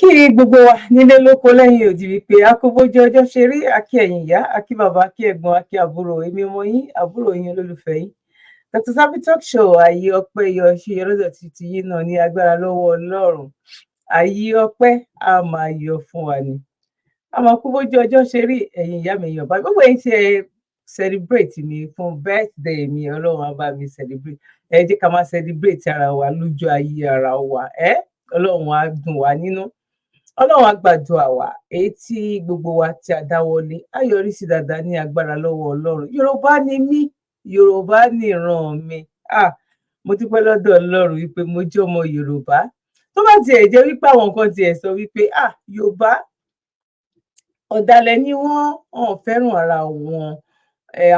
Kí gbogbo wa nílé lóko lẹ́yìn odi wípé a kú bójú ọjọ́ ṣe rí. A kí ẹ̀yin ìyá, a kí bàbá, a kí ẹ̀gbọ́n, a kí àbúrò. Èmi ọmọ yín, àbúrò yín, olólùfẹ́ yín, Dr. Zabby Talk Show. Ààyè ọpẹ́ yọ ṣe yọ lọ́dọ̀ títí yín náà ní agbára lọ́wọ́ Ọlọ́run. Ààyè ọpẹ́ á máa yọ fún wa ni. A máa kú bójú ọjọ́ ṣe rí. Ẹ̀yin ìyá mi, èèyàn bá gbogbo ẹ̀yin tí ẹ celebrate mi fún birthday mi, Ọlọ́run á bá mi celebrate. Ẹ jẹ́ ká máa celebrate ara wa lójú ayé ara wa. Ẹ Ọlọ́run á dùn wá nínú, Ọlọ́run á gbàdúrà wa. Èyí tí gbogbo wa tí a dáwọ́lé á yọrí sí dáadáa ní agbára lọ́wọ́ Ọlọ́run. Yorùbá ni mí, Yorùbá ni ìran mi. Ah, mo dúpẹ́ lọ́dọ̀ Ọlọ́run wípé mo jẹ́ ọmọ Yorùbá. Tó bá tiẹ̀ jẹ́ wípé àwọn kan tiẹ̀ sọ wípé, ah, Yorùbá, ọ̀dàlẹ̀ ni wọ́n, wọn ò fẹ́ràn ara wọn,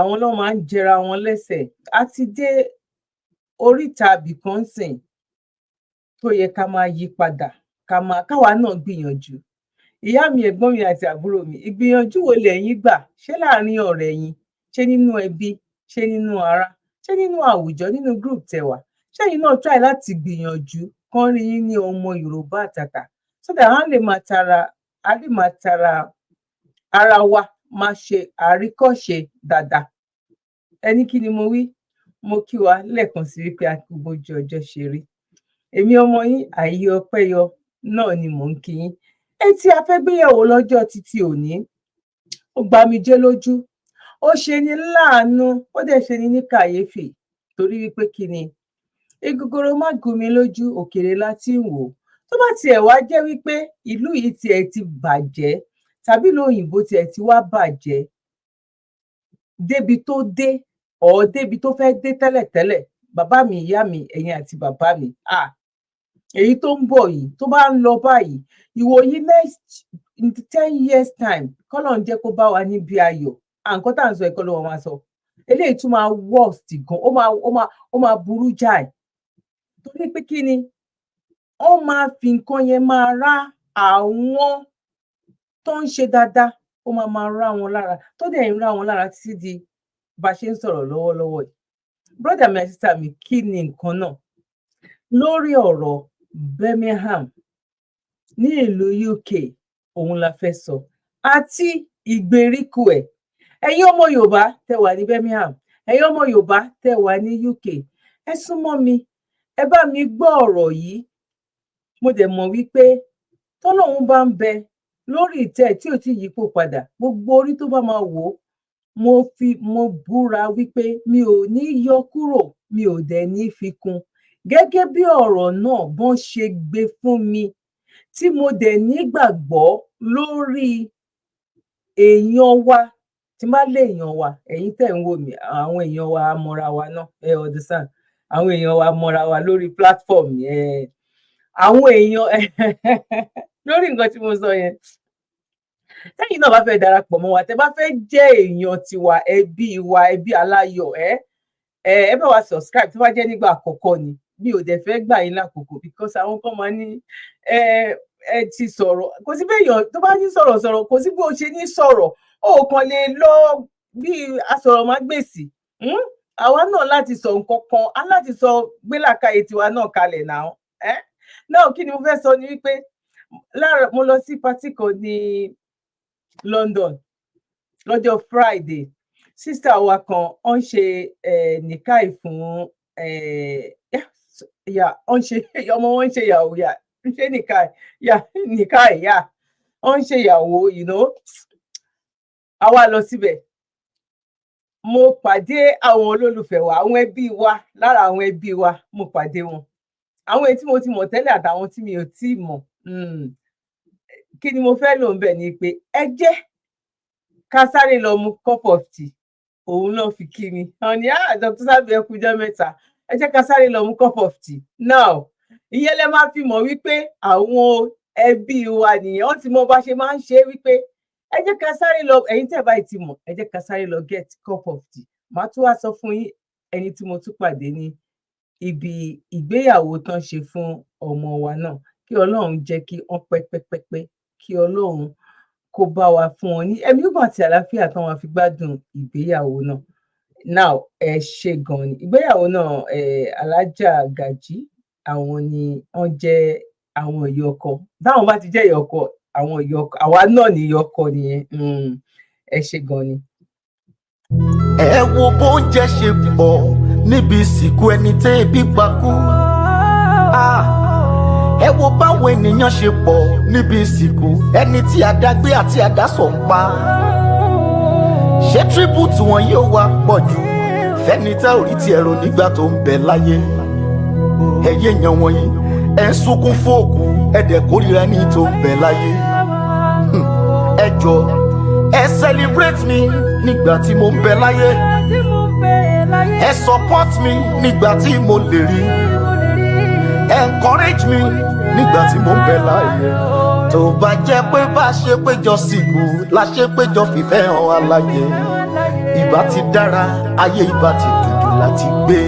àwọn náà máa ń jẹra wọn lẹ́sẹ̀. A ti dé oríta ibìkan sìn tó yẹ ká máa yí padà, ká máa káwa náà gbìyànjú. Ìyá mi, ẹ̀gbọ́n mi àti àbúrò mi, ìgbìyànjú wo lẹ̀yin gbà? Ṣé láàrin ọ̀rẹ́ yín, ṣé nínú ẹbí, ṣé nínú ará, ṣé nínú àwùjọ, nínú group tẹwà, ṣẹ́yìn náà try láti gbìyànjú kán rí yín ní ọmọ Yorùbá àtàtà, so that wọ́n lè máa tara, a lè máa tara ara wa máa ṣe àríkọ́ṣe dáadáa? Ẹni kí ni mo wí? Mo kí wa lẹ́ẹ̀kan sí wípé a kú bójú ọjọ́ ṣe rí. Èmi ọmọ yín, Àyè Ọpẹ́ Yọ náà ni mò ń kí yín. Etí a fẹ́ gbéyẹ̀wò lọ́jọ́ títí òní, ó gbamijé lójú, ó ṣe ni láàánú, ó dẹ̀ ṣe ni ní kàyéfì, torí wípé kí ni, egogoro má gún mi lójú, òkèèrè la ti ń wò ó. Tó bá tiẹ̀ wá jẹ́ wípé ìlú yìí tiẹ̀ ti bàjẹ́, tàbí ìlú òyìnbó tiẹ̀ ti wá bàjẹ́ débi tó dé ọ̀ débi tó fẹ́ dé tẹ́lẹ̀tẹ́lẹ̀, bàbá mi, ìyá mi, ẹ̀yin àti bàbá mi, ah, èyí tó ń bọ̀ yìí, tó bá ń lọ báyìí, ìwòyí next 10 years time, kọ́lọ́un jẹ́ kó bá wa níbi ayọ̀. À nǹkan tá à ń sọ ẹ̀kọ́ ló wọ́n máa sọ. Eléyìí tún máa worst gan, ó máa burú jáì, torí pé kí ni, ó máa fi nǹkan yẹn máa rá àwọn tó ń ṣe dáadáa, ó máa máa rá wọn lára, tó dẹ̀ ń rá wọn lára títí di bá a ṣe ń sọ̀rọ̀ lọ́wọ́lọ́wọ́ yìí. Brother mi àti sister mi, kí ni nǹkan náà? Lórí ọ̀rọ̀ Birmingham ní ìlú UK òun la fẹ́ sọ, àti ìgbèríko ẹ̀. Ẹ̀yin ọmọ Yorùbá tẹ́ wà ní Birmingham, ẹ̀yin ọmọ Yorùbá tẹ́ wà ní UK, ẹ súnmọ́ mi, ẹ bá mi gbọ́ ọ̀rọ̀ yìí. Mo dẹ̀ mọ̀ wípé tọ́lọ́run bá ń bẹ lórí ìtẹ́ tí ò tí yípo padà, gbogbo orí tó bá máa wò ó, mo fi mo búra wípé mi ò ní yọ kúrò, mi ò dẹ̀ ní fi kún. Gẹ́gẹ́ bí ọ̀rọ̀ náà bọ́n ṣe gbé fún mi, tí mo dẹ̀ nígbàgbọ́ lórí èèyàn wa, tí n bá lé èèyàn wa, ẹ̀yin tẹ́ ń wò mí, àwọn èèyàn wa mọ́ra wa náà, ẹ understand, àwọn èèyàn wa mọ́ra wa lórí platform yẹn, àwọn èèyàn lórí nǹkan tí mo sọ yẹn. Tẹ́yin náà bá fẹ́ darapọ̀ mọ́ wa, tẹ́ bá fẹ́ jẹ́ èèyàn tiwa, ẹbí wa, ẹbí aláyọ̀, ẹ bá wa subscribe. Tó bá jẹ́ nígbà àkọ́kọ́ ni, mi ò dẹ̀ fẹ́ gbà yín lákòókò, because àwọn kan máa ní ẹ ti sọ̀rọ̀. Kò sí bẹ́ẹ̀, tó bá ní sọ̀rọ̀ sọ̀rọ̀, kò sí bó ṣe ní sọ̀rọ̀, ó kàn lè lọ bí asọ̀rọ̀mágbèsì. Àwa náà láti sọ nǹkan kan, á láti sọ gbélàkàyè tiwa náà kalẹ̀ náà. Ẹ náà, kí ni mo fẹ́ sọ ni wípé lára mo lọ sí party kan ní London lọ́jọ́ Friday. Sister wa kan, ó ń ṣe nìkáì fún yà, ó ń ṣe ọmọ wọn, ń ṣe ìyàwó, yà, ń ṣe nìkáì, yà, nìkáì, yà, ó ń ṣe ìyàwó. Àwa lọ síbẹ̀. Mo pàdé àwọn olólùfẹ́ wa, àwọn ẹbí wa, lára àwọn ẹbí wa, mo pàdé wọn, àwọn èyí tí mo ti mọ̀ tẹ́lẹ̀ àtàwọn tí mi ò tí ì mọ̀. Kí ni mo fẹ́ lò ń bẹ̀ ni pé ẹ jẹ́ ká sáré lọ mu cup of tea. Òun náà fi kí mi, wọn ní, "Ah, Dr. Zabby, ẹ kú ọjọ́ mẹ́ta, ẹ jẹ́ ká sáré lọ mu cup of tea." Now, ìyẹn lẹ máa fi mọ̀ wípé àwọn ẹbí wa nìyẹn. Wọ́n ti mọ bá ṣe máa ń ṣe é wípé ẹ jẹ́ ká sáré lọ. Ẹ̀yin tẹ́ báyìí ti mọ̀, ẹ jẹ́ ká sáré lọ get cup of tea. Màá tún wá sọ fún yín ẹni tí mo tún pàdé ní ibi ìgbéyàwó tán ṣe fún ọmọ wa náà. Kí Ọlọ́run jẹ́ kí wọ́n pẹ́ pẹ́ pẹ́ pẹ́, kí Ọlọ́run kó bá wa fún wọn ní ẹ̀mí gígùn àti àlàáfíà tán wọn fi gbádùn ìgbéyàwó náà. Now, ẹ ṣe gan ni. Ìgbéyàwó náà, Alájà Gàjí, àwọn ni wọ́n jẹ́ àwọn ìyá ọkọ. Táwọn bá ti jẹ́ ìyá ọkọ, àwọn ìyá ọkọ, àwa náà ní ìyá ọkọ nìyẹn. Ẹ ṣe gan ni. Ẹ wo bóúnjẹ ṣe pọ̀ níbi ìsìnkú ẹni tẹ́ ebi pa kú. Ah, ẹ wo báwọn ènìyàn ṣe pọ̀ níbi ìsìnkú ẹni tí àdágbé àti àdásọ̀ ń pa. Ṣé tribute wọn yóò wá pọ̀ jù fẹ́ni tá ò rí tiẹ̀ rò nígbà tó ń bẹ láyé? Ẹ̀yẹ́ èèyàn wọ̀nyí, ẹ̀ ń sunkún fóòkù, ẹ̀ dẹ̀ kórìíra ẹni tó ń bẹ láyé. Ẹ jọ, ẹ celebrate mi nígbà tí mo ń bẹ láyé, ẹ support mi nígbà tí mo lè rí, encourage mi nígbà tí mo ń bẹ láyé. Tó bá jẹ́ pé bá ṣe péjọ sìnkú la ṣe péjọ fìfẹ́ hàn aláyé, ìbá ti dára, ayé ìbá ti dùn láti gbé.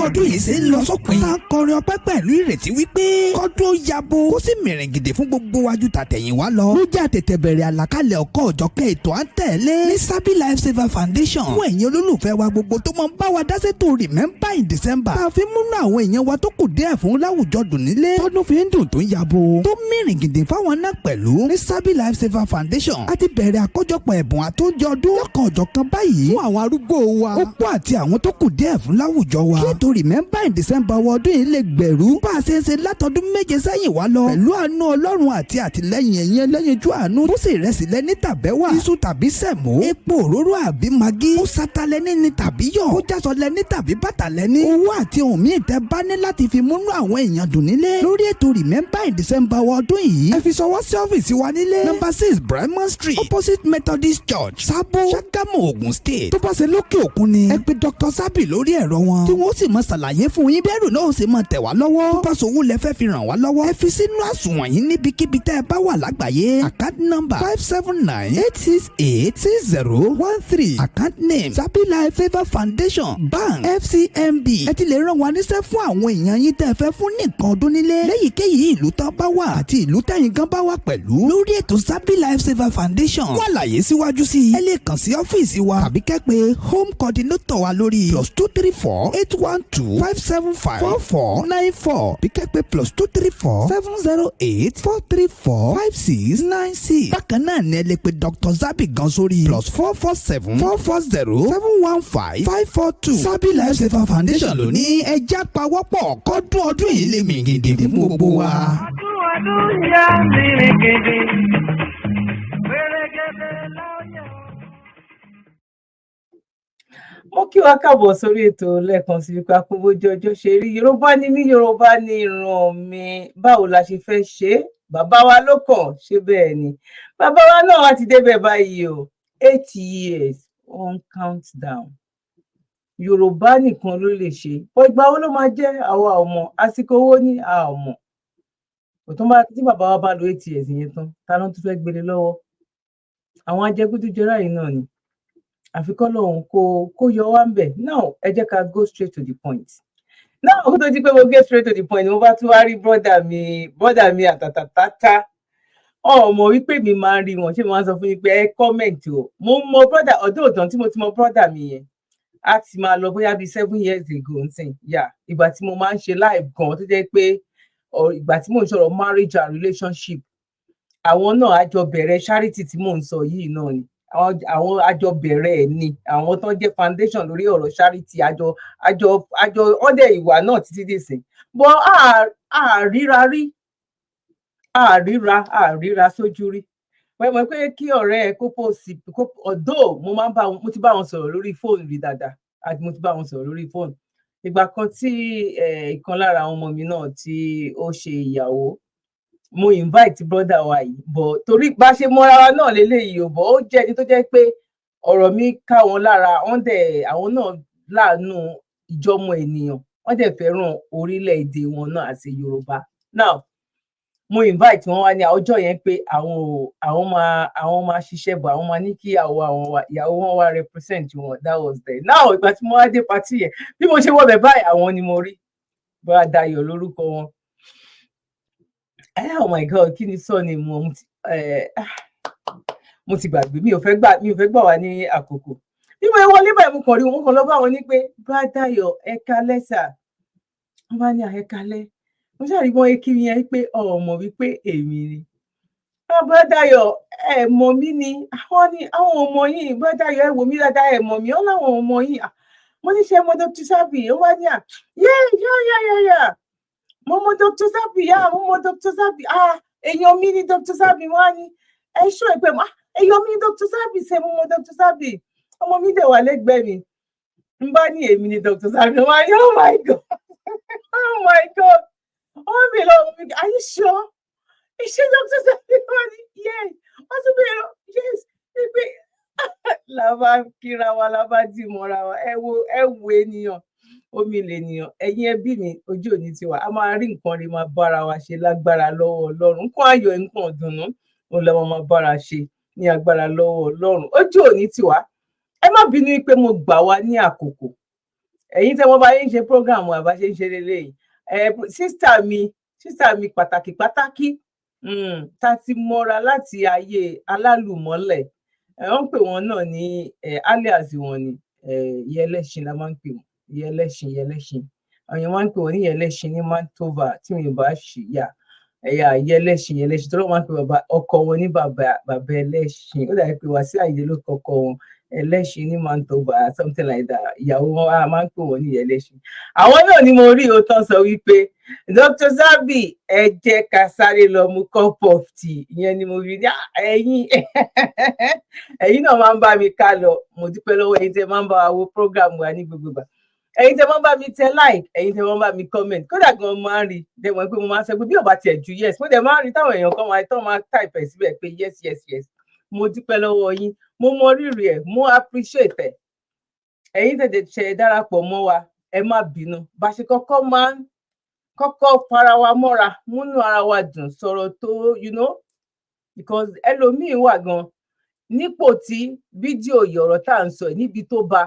Ọdún yìí ṣe ń lọ sópin. Tá a kọrin ọpẹ́ pẹ̀lú ìrètí wípé kọ́dún ó yabo, kó sì mìrìn gidi fún gbogbo wájú tàtẹ̀yìnwá lọ. Ló jẹ́ àtètè bẹ̀rẹ̀ àlàkalẹ̀ ọkọ̀ òjọ̀kẹ́ ètò à ń tẹ̀lé ní Sabi Life Saver Foundation fún ẹ̀yin olólùfẹ́ wa gbogbo tó máa ń bá wa dá sétò Remember in December. Tá a fi múnú àwọn èèyàn wa tó kù díẹ̀ fún láwùjọ dùn nílé, tọ́dún fi ń dùn tó ń yabo, tó mìrìn gidi fáwọn náà pẹ̀lú. Ní Sabi Life Saver Foundation, a ti bẹ̀rẹ̀ àkójọpọ̀ ẹ̀bùn àtúnjẹ ọdún lọ́kàn ọ̀jọ̀kan báyìí fún àwọn arúgbó wa, opó àti àwọn tó kù díẹ̀ fún láwùjọ wa. Kí ètò Remember in December wọ ọdún yìí lè gbèrú bá a ṣe ń ṣe látọdún 7 sẹ́yìn wá lọ, pẹ̀lú àánú Ọlọ́run àti àtìlẹ́yìn ẹ̀yìn ẹlẹ́yinjú àánú, bó sì rẹsì lẹ́ní tàbẹ́wà, iṣu tàbí sẹ̀mó, epo, òróró àbí Maggi, ó sátá lẹ́ní ni tàbí yọ̀, ó jásọ lẹ́ní tàbí bàtà lẹ́ní, owó àti ohun míì tẹ́ bá ní láti fi múnú àwọn èèyàn dùn nílé lórí ètò Remember in December wọ ọdún yìí, ẹ fi ṣọwọ́ sí ọ́fíìsì wa nílé, number 6 Bremen Street, opposite Methodist Church, Sábó, Ṣàgámù, Ògùn State. Tó bá ṣe lókè òkun ni, ẹ pè Dr. Sabi lórí ẹ̀rọ wọn, tí wọ́n sì máa ṣàlàyé fún yín bẹ́ẹ̀rù náà ó sì máa tẹ̀ wá lọ́wọ́. Tó bá ṣòwò lẹ fẹ́ fi ràn wá lọ́wọ́, ẹ fi sínú àsùnwọ̀n yín níbikíbi tẹ́ ẹ bá wà lágbàáyé. Account number 5798686013, account name Sabi Life Saver Foundation, Bank FCMB. Ẹ ti lè rán wa níṣẹ́ fún àwọn èèyàn yín tẹ́ ẹ fẹ́ fún ní nǹkan ọdún nílé, léyìíkéyìí ìlú tán bá wà àti ìlú tẹ̀yin gan bá wà pẹ̀lú, lórí ètò Sabi Life Saver Foundation. Wọ́n àlàyé síwájú sí i, ẹ lè kàn sí ọ́fíìsì wa tàbí kẹ́ pé home coordinator wa lórí +234 812 575 4494, bí kẹ́ pé +234 708 434 5696. Bákan náà ni ẹ lè pe Dr. Zabi gan sórí +447 440 715 542. Sabi Life Saver Foundation ló ní ẹja pawọ́pọ̀ kọ́dún ọdún yìí lè mì gidi fún gbogbo wa. Ọdún ọdún yá mìrìngìdì pérégedé láyọ̀. Mo kí wa káàbọ̀ sórí ètò lẹ́ẹ̀kan sí wípé akúbójú ọjọ́ ṣe rí. Yorùbá ní mí, Yorùbá ní ìran mi. Báwo la ṣe fẹ́ ṣe é? Bàbá wa ló kàn ṣe bẹ́ẹ̀ ni. Bàbá wa náà wá ti débẹ̀ báyìí o. 8 years on countdown, Yorùbá nìkan ló lè ṣe bọ́. Ìgbà wo ló máa jẹ́, àwa ò mọ̀. Àsìkò owó ní, a ò mọ̀. Kò tó bá tí bàbá wa bá lo 8 years yẹn tán, ta ló tún fẹ́ gbélé lọ́wọ́? Àwọn ajẹgúdújẹrá yìí náà ni. Àfi kọ́lọ́hun kó yọ wá ń bẹ̀. Now, ẹ jẹ́ ká go straight to the point now. Kó tó di pé mo get straight to the point, mo bá tún wá rí brother mi àtàtàtàtà. Ọmọ wípé mi máa ń rí wọn, ṣé mo máa ń sọ fún yín pé ẹ comment o. Mo mọ brother ọdún òtàn tí mo ti mọ brother mi yẹn, á ti máa lọ bóyá bíi 7 years ago nsìn yà. Ìgbà tí mo máa ń ṣe live gan, tó jẹ́ pé ìgbà tí mò ń sọ̀rọ̀ marriage and relationship, àwọn náà á jọ bẹ̀rẹ̀ charity tí mò ń sọ yìí náà ni. Àwọn àjọ bẹ̀rẹ̀ ẹ̀ ni, àwọn tó ń jẹ́ foundation lórí ọ̀rọ̀ charity, àjọ ọ̀dẹ̀ ìwà náà títí dìsìn bọ́. Àríra rí, àríra sójú rí. Wọ́n mọ̀ pé kí ọ̀rẹ́ ẹ kó post kó, although mo máa ń bá wọn, mo ti bá wọn sọ̀rọ̀ lórí fóònù rí dáadáa, àti mo ti bá wọn sọ̀rọ̀ lórí fóònù. Ìgbà kan tí ìkan lára àwọn ọmọ mi náà tí ó ṣe ìyàwó, mo invite brother wa yìí, but torí bá ṣe mọ́ra wa náà léléyìí ò bọ̀, ó jẹ́ ẹni tó jẹ́ pé ọ̀rọ̀ mi ká wọn lára, wọ́n dẹ̀ àwọn náà láàánú ìjọmọ ènìyàn, wọ́n dẹ̀ fẹ́ràn orílẹ̀-èdè wọn náà àti Yorùbá. Now mo invite wọn wá ní ọjọ́ yẹn pé àwọn ò àwọn máa ṣiṣẹ́ bọ̀, àwọn máa ní kí ìyàwó àwọn wá, ìyàwó wọn wá represent wọn. That was there. Now ìgbà tí mo wá dé party yẹn, bí mo ṣe wọbẹ̀ báyìí, àwọn ni mo rí, bá Dayọ̀ lórúkọ wọn. Oh my God, kí ni sọ ni mo ti gbàgbé. Mi ò fẹ́ gbà wá ní àkókò. Bí mo wọlé báyìí, mo kàn rí wọn, kàn lọ bá wọn ní pé, "Bá Dayọ̀, ẹ kalẹ́ sà." Wọ́n bá ní, "Ẹ kalẹ́." Mo ṣàrí wọn kí yẹn pé ọmọ wípé èmi ni bá Dayọ̀, ẹ mọ̀ mí ni. Àwọn ní àwọn ọmọ yìí, bá Dayọ̀, ẹ wò mí dáadáa, ẹ mọ̀ mí. Ó láwọn ọmọ yìí. Mo ní, "Ṣe mo Dr. Sabi?" Ó wá ní, "À, yeah, mo mọ Dr. Sabi, yá, mo mọ Dr. Sabi. Ah, èèyàn mi ni Dr. Sabi." Wọ́n á ní, "Ẹ ṣó ẹ pé èèyàn mi ni Dr. Sabi ṣe, mo mọ Dr. Sabi." Ọmọ mi dẹ̀ wà lẹ́gbẹ̀ẹ́ mi. N bá ní èmi ni Dr. Sabi, wọ́n á ní, "Oh my God, oh my God." Wọ́n mi lọ, "Are you sure? Is she Dr. Sabi?" Wọ́n ní, "Yes." Wọ́n tún bẹ̀rẹ̀ lọ, "Yes." Pé làbá kíra wa, làbá dì mọ́ra wa. Ẹ wo, ẹ wo ènìyàn, omi lènìyàn. Ẹ̀yin ẹbí mi, ojú òní tiwa, a máa rí nǹkan rí máa bára wa ṣe lágbára lọ́wọ́ Ọlọ́run. Nǹkan ayọ̀, nǹkan ọ̀dùnnú òun la máa bára ṣe ní agbára lọ́wọ́ Ọlọ́run. Ojú òní tiwa. Ẹ má bínú pé mo gbà wá ní àkókò. Ẹ̀yin tẹ́ wọ́n bá yín ṣe program àbá ṣe ń ṣe lélẹ́yìí, ẹ sister mi pàtàkì pàtàkì, tá ti mọ́ra láti ayé alálùmọ́lẹ̀, wọ́n ń pè wọ́n náà ní alias wọn ni Ìyẹlẹ́ṣin la máa ń pè wọ́n, Ìyẹlẹ́ṣin, Ìyẹlẹ́ṣin. Àwọn èèyàn máa ń pè wọ́n ní Ìyẹlẹ́ṣin ní Mantova, tí mi ò bá ṣì yà ẹ̀yà Ìyẹlẹ́ṣin, Ìyẹlẹ́ṣin tó lọ́ máa ń pè bàbá ọkọ wọn ní bàbá bàbá ẹlẹ́ṣin. Ó dàbí pé Wàsíù Àyìndé ló kọ́kọ́ wọn ẹlẹ́ṣin ní Mantova, something like that. Ìyàwó wọn á máa ń pè wọ́n ní Ìyẹlẹ́ṣin. Àwọn náà ni mo rí o tán sọ wípé, "Dr. Zabby, ẹ jẹ́ ká sáré lọ mu cup of tea." Ìyẹn ni mo rí ní ẹ̀yin náà máa ń bá mi ká lọ. Mo dúpẹ́ lọ́wọ́ ẹ̀yin tẹ́ máa ń bá wa wo program wa ní gbogbo ìgbà, ẹ̀yin tẹ́ máa ń bá mi tẹ like, ẹ̀yin tẹ́ máa ń bá mi comment. Kódà gan mo máa ń rí dẹ̀mọ̀ pé mo máa ń sọ pé bí ò bá tiẹ̀ ju yes, mo dẹ̀ máa ń rí táwọn èèyàn kan máa tán máa type ẹ̀ síbẹ̀ pé yes. Mo dúpẹ́ lọ́wọ́ yín, mo mọ rírì ẹ̀, mo appreciate ẹ̀. Ẹ̀yin tẹ̀tẹ̀ ṣe darapọ̀ mọ́ wa, ẹ má bínú. Bá ṣe kọ́kọ́ máa ń kọ́kọ́ fara wa mọ́ra, múnú ara wa dùn, sọ̀rọ̀ tó because ẹlòmíín wà gan nípò tí fídíò ọ̀rọ̀ tá à ń sọ níbi tó bá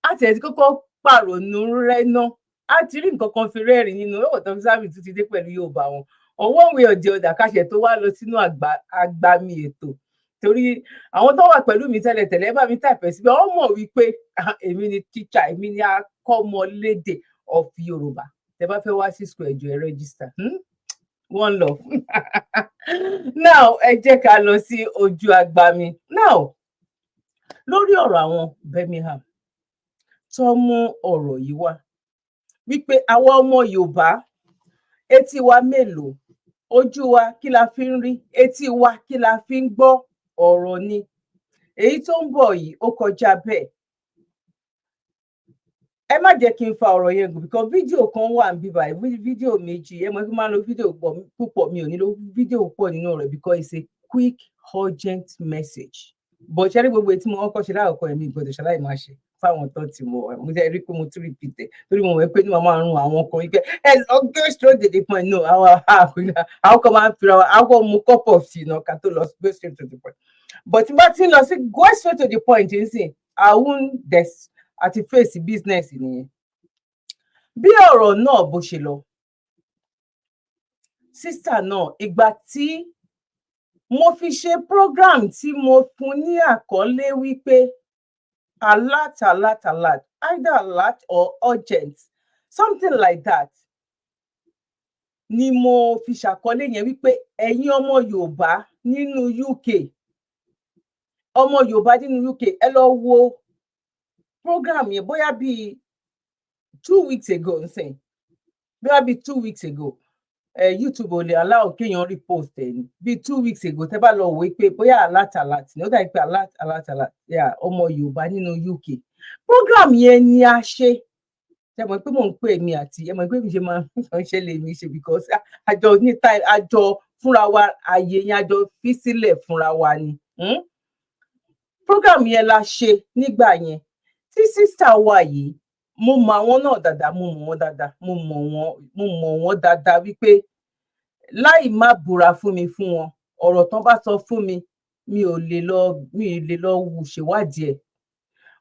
á tiẹ̀ ti kọ́kọ́ pàrònú rẹ́ ná, á ti rí nǹkan kan fi rẹ́rìn nínú ọ̀rọ̀ tó sábì tún ti dé pẹ̀lú Yorùbá wọn on one way or the other, káṣẹ tó wá lọ sínú àgbàmì ètò. Torí àwọn tó wà pẹ̀lú mi tẹ́lẹ̀tẹ́lẹ̀, bá mi type ẹ̀ síbẹ̀, wọ́n mọ̀ wípé èmi ni teacher, èmi ni akọ́mọlédè of Yorùbá. Tẹ́ bá fẹ́ wá sí school, ẹ jọ̀ọ́ ẹ register. One love. Now ẹ jẹ́ ká lọ sí ojú agbami now lórí ọ̀rọ̀ àwọn Birmingham tó mú ọ̀rọ̀ yìí wá wípé àwa ọmọ Yorùbá, etí wa mélòó? Ojú wa, kí la fi ń rí? Etí wa, kí la fi ń gbọ́? Ọ̀rọ̀ ni èyí tó ń bọ̀ yìí, ó kọjá bẹ́ẹ̀. Ẹ má jẹ́ kí n fa ọ̀rọ̀ yẹn gùn, because fídíò kan wà níbí báyìí, fídíò méjì. Ẹ mọ̀ kí n máa lo fídíò púpọ̀, mi ò ní lo fídíò púpọ̀ nínú rẹ̀ because it's a quick, urgent message. But ṣe rí gbogbo èyí tí mo kọ́kọ́ ṣe láàkọ́, ẹ̀mí ìgbọ́dọ̀ ṣaláì máa ṣe fáwọn tó ti mọ̀. Mo jẹ́ rí pé mo tún repeat ẹ̀ torí mo mọ̀ pé ní màá máa rún àwọn kan wípé ẹ lọ go straight to the point. No, àwọn kan máa ń fira àwọn kan mu cup of tea náà ká tó lọ go straight to the point. But tí bá ti ń lọ sí go straight to the point nsìn, I won't des àti face business nìyẹn. Bí ọ̀rọ̀ náà bó ṣe lọ, sister náà, ìgbà tí mo fi ṣe program tí mo fún ní àkọlé wípé alert, alert, alert, either alert or urgent, something like that ni mo fi ṣàkọlé yẹn, wípé ẹ̀yin ọmọ Yorùbá nínú UK, ọmọ Yorùbá nínú UK, ẹ lọ wo program yẹn bóyá bíi 2 weeks ago nsìn, bóyá bíi 2 weeks ago. YouTube ò lè allow kéèyàn repost ẹ ní bíi 2 weeks ago. Tẹ́ bá lọ wò ó pé bóyá alert alert ni ó dàbí pé alert alert alert, yeah, ọmọ Yorùbá nínú UK, program yẹn ni a ṣe. Ṣe mọ̀ pé mò ń pè mí àti ẹ mọ̀ pé mi ṣe máa ń ṣe lè mi ṣe, because àjọ ní time, àjọ fúnra wa, ààyè yẹn àjọ fi sílẹ̀ fúnra wa ni. Program yẹn la ṣe nígbà yẹn tí sister wa yìí, mo mọ àwọn náà dáadáa, mo mọ wọn dáadáa, mo mọ wọn, mo mọ wọn dáadáa, wípé láì má búra fún mi fún wọn, ọ̀rọ̀ tán bá sọ fún mi, mi ò lè lọ, mi ò lè lọ wù ṣèwádìí ẹ̀.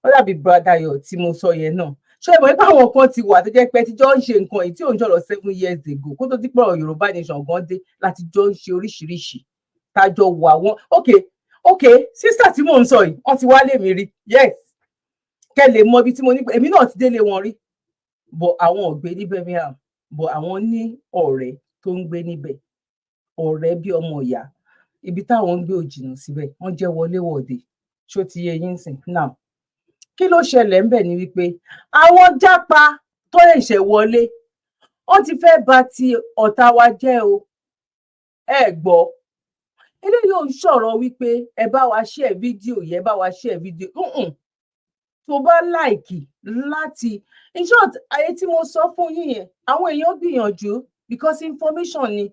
Ó dàbí Brother tí mo sọ yẹn náà. Ṣé ìmọ̀ nípa àwọn kan ti wà tó jẹ́ pé tíjọ́ ń ṣe nǹkan yìí tí ò ń sọ̀rọ̀ 7 years ago, kó tó ti pọ̀ Yorùbá Nation gan dé, láti jọ ń ṣe oríṣiríṣi tájọ wà wọ́n. Ok, sister tí mò ń sọ yìí, wọ́n ti wá lé mi rí. Yes, kẹ́ lè mọ ibi tí mo ní, èmi náà ti délé wọn rí, but àwọn ò gbé ní Birmingham, but àwọn ní ọ̀rẹ́ tó ń gbé níbẹ̀, ọ̀rẹ́ bí ọmọ ìyá. Ibi táwọn ń gbé ò jìnnà síbẹ̀, wọ́n jẹ́ wọléwọ̀de. Ṣó ti yé yín sìn? Now, kí ló ṣẹlẹ̀ ńbẹ̀ ni wípé àwọn jápa tó ṣẹ̀ṣẹ̀ wọlé, wọ́n ti fẹ́ bà ti ọ̀tá wa jẹ́ o. Ẹ gbọ́, eléyìí ò ń sọ̀rọ̀ wípé ẹ bá wa share fídíò yẹ, bá wa share fídíò tó bá like láti. In short, ayé tí mo sọ fún yín yẹn, àwọn èèyàn gbìyànjú because information ni.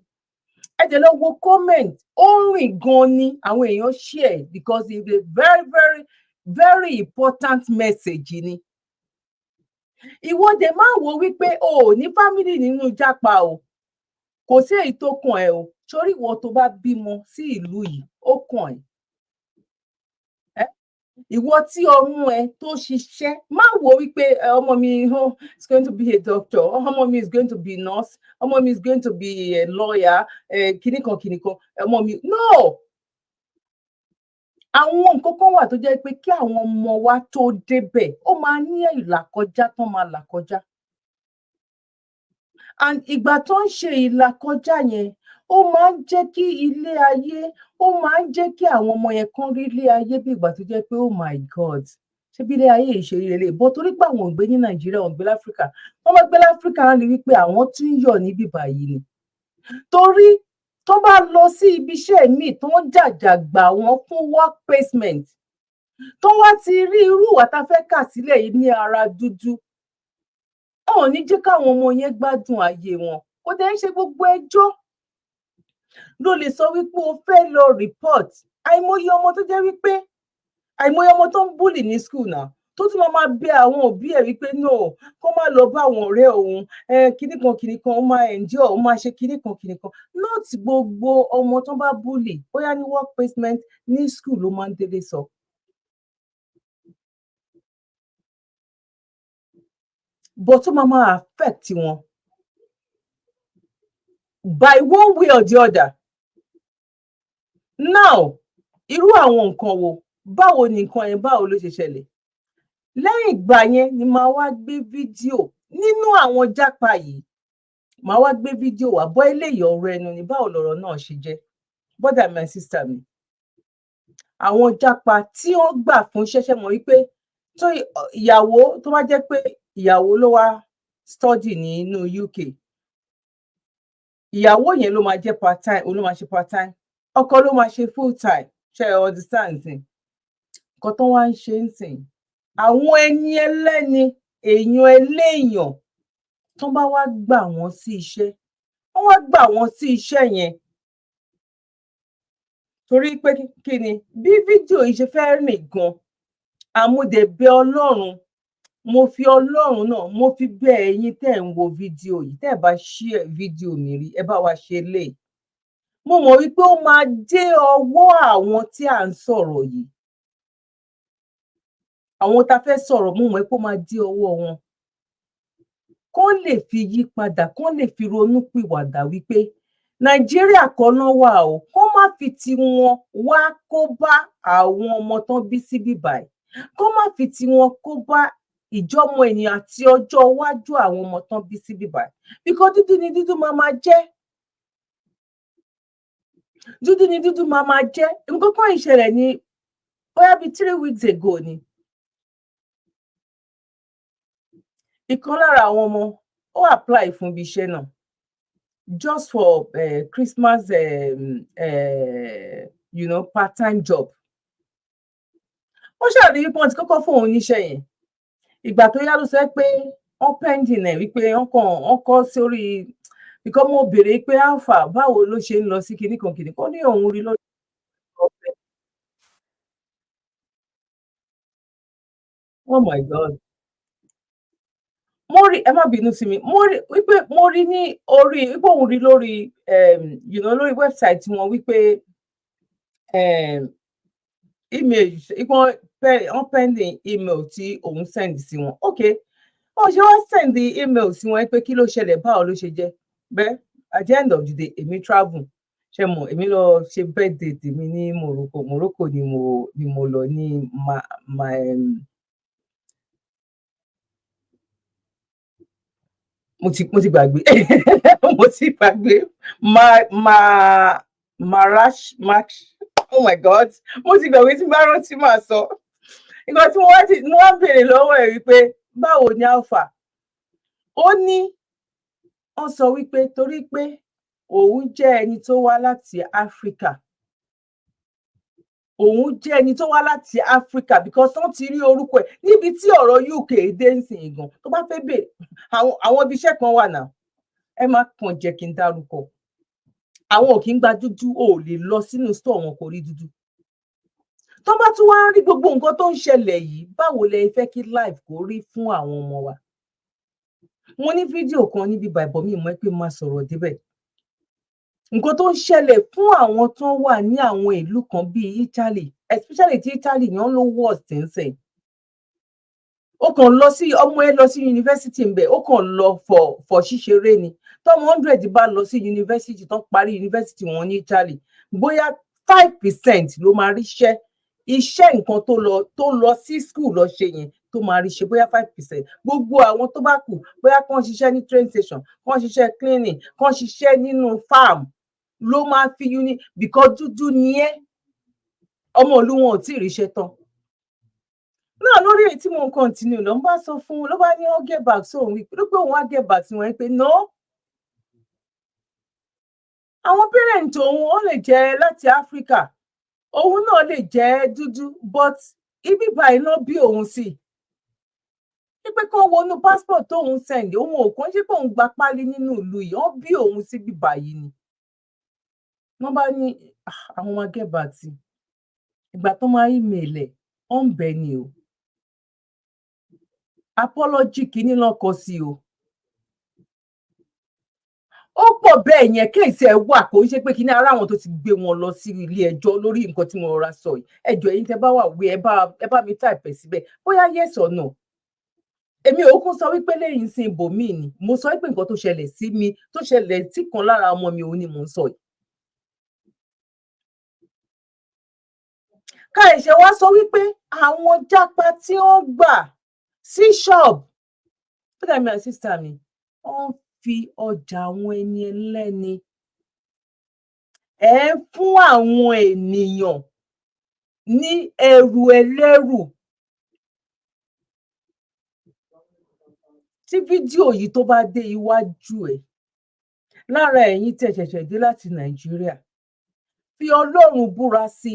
Ẹ jẹ́ lọ wo comment, ó ń rìn gan ni, àwọn èèyàn share because it's a very, very, very important message ni. Ìwọ dẹ̀ máa wò wípé o ò ní family nínú jápa o, kò sí èyí tó kàn ẹ́ o. Sórí ìwọ tó bá bímọ sí ìlú yìí, ó kàn ẹ́. Ìwọ tí ọmú ẹ tó ṣiṣẹ́, má wò wípé ọmọ mi, oh, is going to be a doctor, ọmọ mi is going to be nurse, ọmọ mi is going to be a lawyer, kìnnìkan kìnnìkan ọmọ mi. No, àwọn nǹkan kan wà tó jẹ́ pé kí àwọn ọmọ wa tó débẹ̀, ó máa ní ìlàkọjá tán máa là kọjá, and ìgbà tó ń ṣe ìlàkọjá yẹn, ó máa ń jẹ́ kí ilé ayé, ó máa ń jẹ́ kí àwọn ọmọ yẹn kán rí ilé ayé bí ìgbà tó jẹ́ pé, oh my God, ṣé bí ilé ayé yìí ṣe rí lélẹ̀ bọ́? Torí pé àwọn ò gbé ní Nàìjíríà, wọn ò gbé láfíríkà. Wọ́n bá gbé láfíríkà, wọ́n rí wípé àwọn tún ń yọ̀ níbí báyìí ni. Torí tó bá lọ sí ibi iṣẹ́ míì, tó ń jàjà gbà wọ́n fún work placement, tó wá ti rí irú ìwà tá a fẹ́ kà sílẹ̀ yìí ní ara dúdú, wọn ò ní jẹ́ káwọn ọmọ yẹn gbádùn ayé wọn. Kò dẹ̀ ń ṣe gbogbo ẹjọ́ ló lè sọ wípé o fẹ́ lọ report. Àìmọye ọmọ tó jẹ́ wípé, àìmọye ọmọ tó ń bully ní school náà, tó tún máa bẹ àwọn òbí ẹ̀ wípé no, kó má lọ bá àwọn ọ̀rẹ́ òun, kinní kan kinní kan, ó máa endure, ó máa ṣe kinní kan kinní kan. Not gbogbo ọmọ tó bá bully, bóyá ní work placement, ní school, ló máa ń délé sọ. But tó máa máa affect wọn by one way or the other. Now, irú àwọn nǹkan wo, báwo ni nǹkan yẹn, báwo ló ṣe ṣẹlẹ̀? Lẹ́yìn ìgbà yẹn ni màá wá gbé fídíò nínú àwọn jápa yìí, màá wá gbé fídíò wá bọ́. Eléyìí, ọ̀rọ̀ ẹnu ni. Báwo lọ̀rọ̀ náà ṣe jẹ́? Brother my sister mi, àwọn jápa tí wọ́n gbà fún ṣẹ̀ṣẹ̀ mọ̀ wípé tó ìyàwó, tó bá jẹ́ pé ìyàwó ló wá study nínú UK, ìyàwó yẹn ló máa jẹ́ part time, òun ló máa ṣe part time, ọkọ ló máa ṣe full time. Ṣe ẹ understand sìn? Nǹkan tó wá ń ṣe ń sìn, àwọn ẹni ẹlẹ́ni, èèyàn ẹlẹ́èyàn, tó bá wá gbà wọ́n sí iṣẹ́, wọ́n wá gbà wọ́n sí iṣẹ́ yẹn torí pé kí ni? Bí fídíò yìí ṣe fẹ́ rìn gan, àmúdẹ̀bẹ̀ Ọlọ́run, mo fi Ọlọ́run náà, mo fi bẹ̀ ẹ̀yin tẹ́ ẹ̀ ń wo fídíò yìí, tẹ́ ẹ̀ bá share fídíò mi rí, ẹ bá wa ṣe lè. Mo mọ̀ wípé ó máa dé ọwọ́ àwọn tí à ń sọ̀rọ̀ yìí, àwọn tá a fẹ́ sọ̀rọ̀. Mo mọ̀ pé ó máa dé ọwọ́ wọn, kán lè fi yí padà, kán lè fi ronú pìwàdà wípé Nàìjíríà kọ́ náà wà o, kán má fi tiwọn wá kó bá àwọn ọmọ tán bí síbí báyìí, kán má fi tiwọn kó bá ìjọmọ ènìyàn àti ọjọ́ iwájú àwọn ọmọ tán bí síbí báyìí. Because dúdú ni dúdú máa máa jẹ́, dúdú ni dúdú máa máa jẹ́. Nǹkan kan ìṣẹ̀lẹ̀ ní bóyá bíi 3 weeks ago ni. Ìkan lára àwọn ọmọ ó apply fún ibi iṣẹ́ náà. just for Christmas part-time job. Ó ṣàrí wípé wọ́n ti kọ́kọ́ fóun níṣẹ́ yẹn. Ìgbà tó yá ló sọ pé wọ́n pending ẹ̀, wípé wọ́n kàn wọ́n kọ́ sórí, because mo béèrè pé alpha, báwo ló ṣe ń lọ sí kinní kan kinní kan, ó ní òun rí lórí ọ̀fẹ́. Oh my God, mo rí, ẹ má bínú sí mi, mo rí wípé mo rí ní orí wípé òun rí lórí lórí website wọn wípé email wọ́n pending email tí òun send sí wọn. Ok, wọ́n ṣe wá send email sí wọn pé kí ló ṣẹlẹ̀, báwo ló ṣe jẹ́ bẹ́ẹ̀. At the end of the day, èmi travel, ṣe mọ̀, èmi lọ ṣe birthday tèmi ní Morocco. Morocco ni mo lọ ní ma ma mo ti gbàgbé, mo ti gbàgbé, ma ma marash max, oh my God, mo ti gbàgbé. Tí n bá rántí, máa sọ. Ìgbà tí mo wá béèrè lọ́wọ́ ẹ̀ wípé báwo ni alpha, ó ní wọ́n sọ wípé torí pé òun jẹ́ ẹni tó wá láti Áfíríkà, òun jẹ́ ẹni tó wá láti Áfíríkà, because wọ́n ti rí orúkọ ẹ̀ níbi tí ọ̀rọ̀ UK dé ń sìn gan. Tó bá fẹ́ bèèrè àwọn ibi iṣẹ́ kan wà náà, ẹ má kàn jẹ́ kí n dárúkọ, àwọn ò kí ń gba dúdú. Ò lè lọ sínú store wọn kò rí dúdú. Tó bá tún wá ń rí gbogbo nǹkan tó ń ṣẹlẹ̀ yìí, báwo lẹ fẹ́ kí life kó rí fún àwọn ọmọ wa? Mo ní fídíò kan níbi bàbọ̀ mi mọ̀ pé máa sọ̀rọ̀ débẹ̀, nǹkan tó ń ṣẹlẹ̀ fún àwọn tó wà ní àwọn ìlú kan bíi Italy, especially tí Italy yẹn ló worst ń sìn. Ó kàn lọ sí, ọmọ ẹ lọ sí yunifásitì ńbẹ, ó kàn lọ for ṣíṣeré ni. Tọmọ 100 bá lọ sí yunifásitì tó parí yunifásitì wọn ní Italy, bóyá 5% ló máa ríṣẹ́. Iṣẹ́ nǹkan tó lọ sí school lọ ṣe yẹn tó máa rí ṣe, bóyá 5%. Gbogbo àwọn tó bá kù, bóyá kán ṣiṣẹ́ ní train station, kán ṣiṣẹ́ cleaning, kán ṣiṣẹ́ nínú farm ló máa fi uni, because dúdú ni ẹ́, ọmọ ìlú wọn ò tí ì ríṣẹ́ tán náà. Lórí èyí tí mo ń continue ló ń bá sọ fún un, ló bá ní ó get back sóun wípé ló pé òun á get back sí wọn pé no, àwọn parent òun, ó lè jẹ́ láti Áfíríkà, òun náà lè jẹ́ dúdú, but ibi báyìí náà bí òun sí, wípé kán wọnú passport tóun send, òun ò kàn ṣe pé òun gba pálí nínú ìlú yìí, wọ́n bí òun síbí báyìí ni. Wọ́n bá ní àwọn máa get back sí. Ìgbà tó máa email ẹ̀, ó ń bẹ̀ ni o, apology kìíní náà kọ sí o. Ó pọ̀ bẹ́ẹ̀ yẹn, case ẹ̀ wà, kò ń ṣe pé kíní ara àwọn tó ti gbé wọn lọ sí ilé ẹjọ́ lórí nǹkan tí mo rọra sọ yìí. Ẹjọ́ ẹ̀yin tẹ́ bá wà wí, ẹ bá mi type ẹ̀ síbẹ̀, bóyá yes or no. Èmi ò kún sọ wípé lẹ́yìn sin ibòmíì ni mo sọ wípé nǹkan tó ṣẹlẹ̀ sí mi, tó ṣẹlẹ̀ sí kan lára ọmọ mi, òun ni mò ń sọ yìí. Ká ẹ̀ṣẹ̀ wá sọ wípé àwọn jápa tí wọ́n gbà sí ṣọ́ọ̀bù tó dàbí àti sister mi, wọ́n ń fi ọjà àwọn ẹni ẹlẹ́ni ẹ̀ ń fún àwọn ènìyàn ní ẹrù ẹlẹ́rù. Tí fídíò yìí tó bá dé iwájú ẹ̀, lára ẹ̀yin tẹ́ ṣẹ̀ṣẹ̀ dé láti Nàìjíríà, fi Ọlọ́run búra sí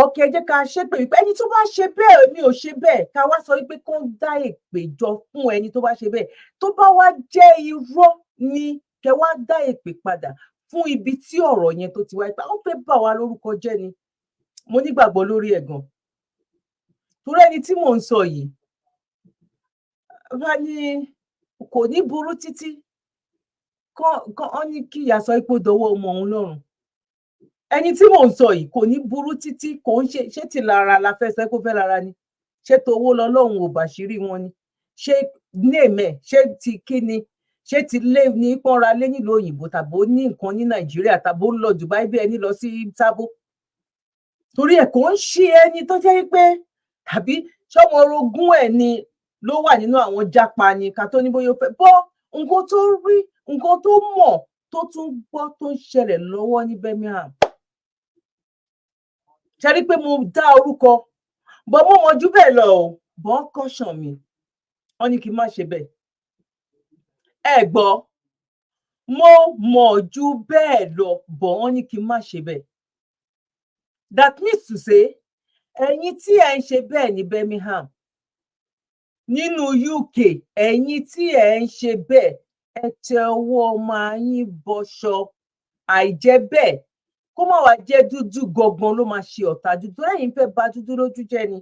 ọ̀kẹ́, jẹ́ ká ṣépè wípé ẹni tó bá ṣe bẹ́ẹ̀, mi ò ṣe bẹ́ẹ̀. Ká wá sọ wípé kó ń dá èpè jọ fún ẹni tó bá ṣe bẹ́ẹ̀. Tó bá wá jẹ́ irọ́ ni, kẹ wá dá èpè padà fún ibi tí ọ̀rọ̀ yẹn tó ti wáyé, pé àwọn fẹ́ bà wá lórúkọ jẹ́ ni. Mo nígbàgbọ́ lórí ẹ̀ gan, torí ẹni tí mò ń sọ yìí bá ní kò ní burú títí kán ní kí ìyá sọ pé ó dọwọ́ ọmọ òun lọ́rùn. Ẹni tí mò ń sọ yìí kò ní burú títí, kò ń ṣe ṣé ti lára la fẹ́ sọ pé ó fẹ́ lára ni, ṣé towó lọ́lọ́run ò bàṣírí wọn ni, ṣé néèmẹ̀, ṣé ti kí ni, ṣé ti lé ní pọ́nra lé nílùú òyìnbó, tàbí ó ní nǹkan ní Nàìjíríà, tàbí ó ń lọ Dubai bí ẹni lọ sí Sábó. Torí ẹ̀ kò ń ṣe ẹni tó jẹ́ pé tàbí ṣọmọ orogún ẹ̀ ni ló wà nínú àwọn jápa ni, ká tó ní bóyá ó fẹ́ bọ́. Nǹkan tó rí, nǹkan tó mọ̀, tó tún gbọ́ tó ń ṣẹlẹ̀ lọ́wọ́ ní Birmingham, ṣe rí pé mo dá orúkọ bọ́, mo mọ̀ jù bẹ́ẹ̀ lọ o, bọ́ kọ́ṣàn mi, wọ́n ní kí n má ṣe bẹ́ẹ̀. Ẹ gbọ́. Mo mọ̀ ju bẹ́ẹ̀ lọ, bọ̀ wọ́n ní kí n má ṣe bẹ́ẹ̀. That means to say, ẹ̀yin tí ẹ̀ ń ṣe bẹ́ẹ̀ ní Birmingham, nínú UK, ẹ̀yin tí ẹ̀ ń ṣe bẹ́ẹ̀, ẹ tẹ ọwọ́ ọmọ yín bọṣọ. Àìjẹ́ bẹ́ẹ̀, kó má wàá jẹ́ dúdú gangan ló máa ṣe ọ̀tá dúdú, torí ẹ̀yin fẹ́ bà dúdú lójú jẹ́ ni.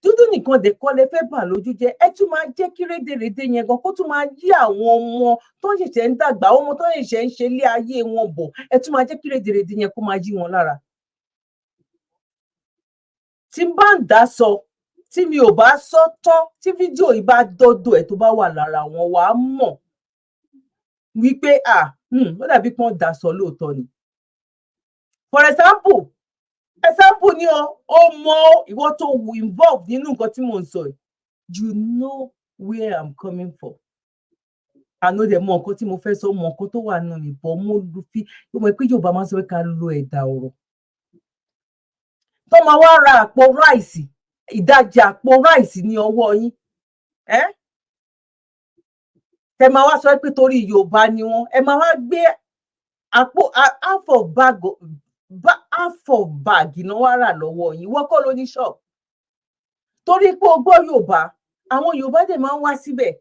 Dúdú nìkan dẹ̀ kọ́ lẹ fẹ́ bà lójú jẹ́, ẹ tún máa jẹ́ kí rédèrèdè yẹn gan kó tún máa yí àwọn ọmọ tó ń ṣẹ̀ṣẹ̀ ń dàgbà, àwọn ọmọ tó ń ṣẹ̀ṣẹ̀ ń ṣe ilé ayé wọn bọ̀, ẹ tún máa jẹ́ kí rédèrèdè yẹn kó máa yí wọn lára. Tí n bá ń dá sọ, tí mi ò bá sọ tán, tí fídíò yìí bá dọ́dọ̀ ẹ̀, tó bá wà lára wọn, wàá mọ̀ wípé à ó dàbí pọ́n dà sọ lóòótọ́ ni. For example, example ni o, ó mọ ìwọ tó wù involve nínú nǹkan tí mò ń sọ yìí, you know where I'm coming from. Àná dẹ̀ mọ nǹkan tí mo fẹ́ sọ, mọ nǹkan tó wà nínú mi bọ̀. Mo fi ó mọ̀ pé Yorùbá máa ń sọ pé ká lo ẹ̀dà ọ̀rọ̀. Tó máa wá ra àpò rice, ìdajì àpò rice ní ọwọ́ yín, ẹ́ tẹ máa wá sọ pé torí Yorùbá ni wọ́n, ẹ máa wá gbé àpò half of bag náà wá rà lọ́wọ́ yín. Wọ́n kọ́ ló ní shop torí pé o gbọ́ Yorùbá. Àwọn Yorùbá dẹ̀ máa ń wá síbẹ̀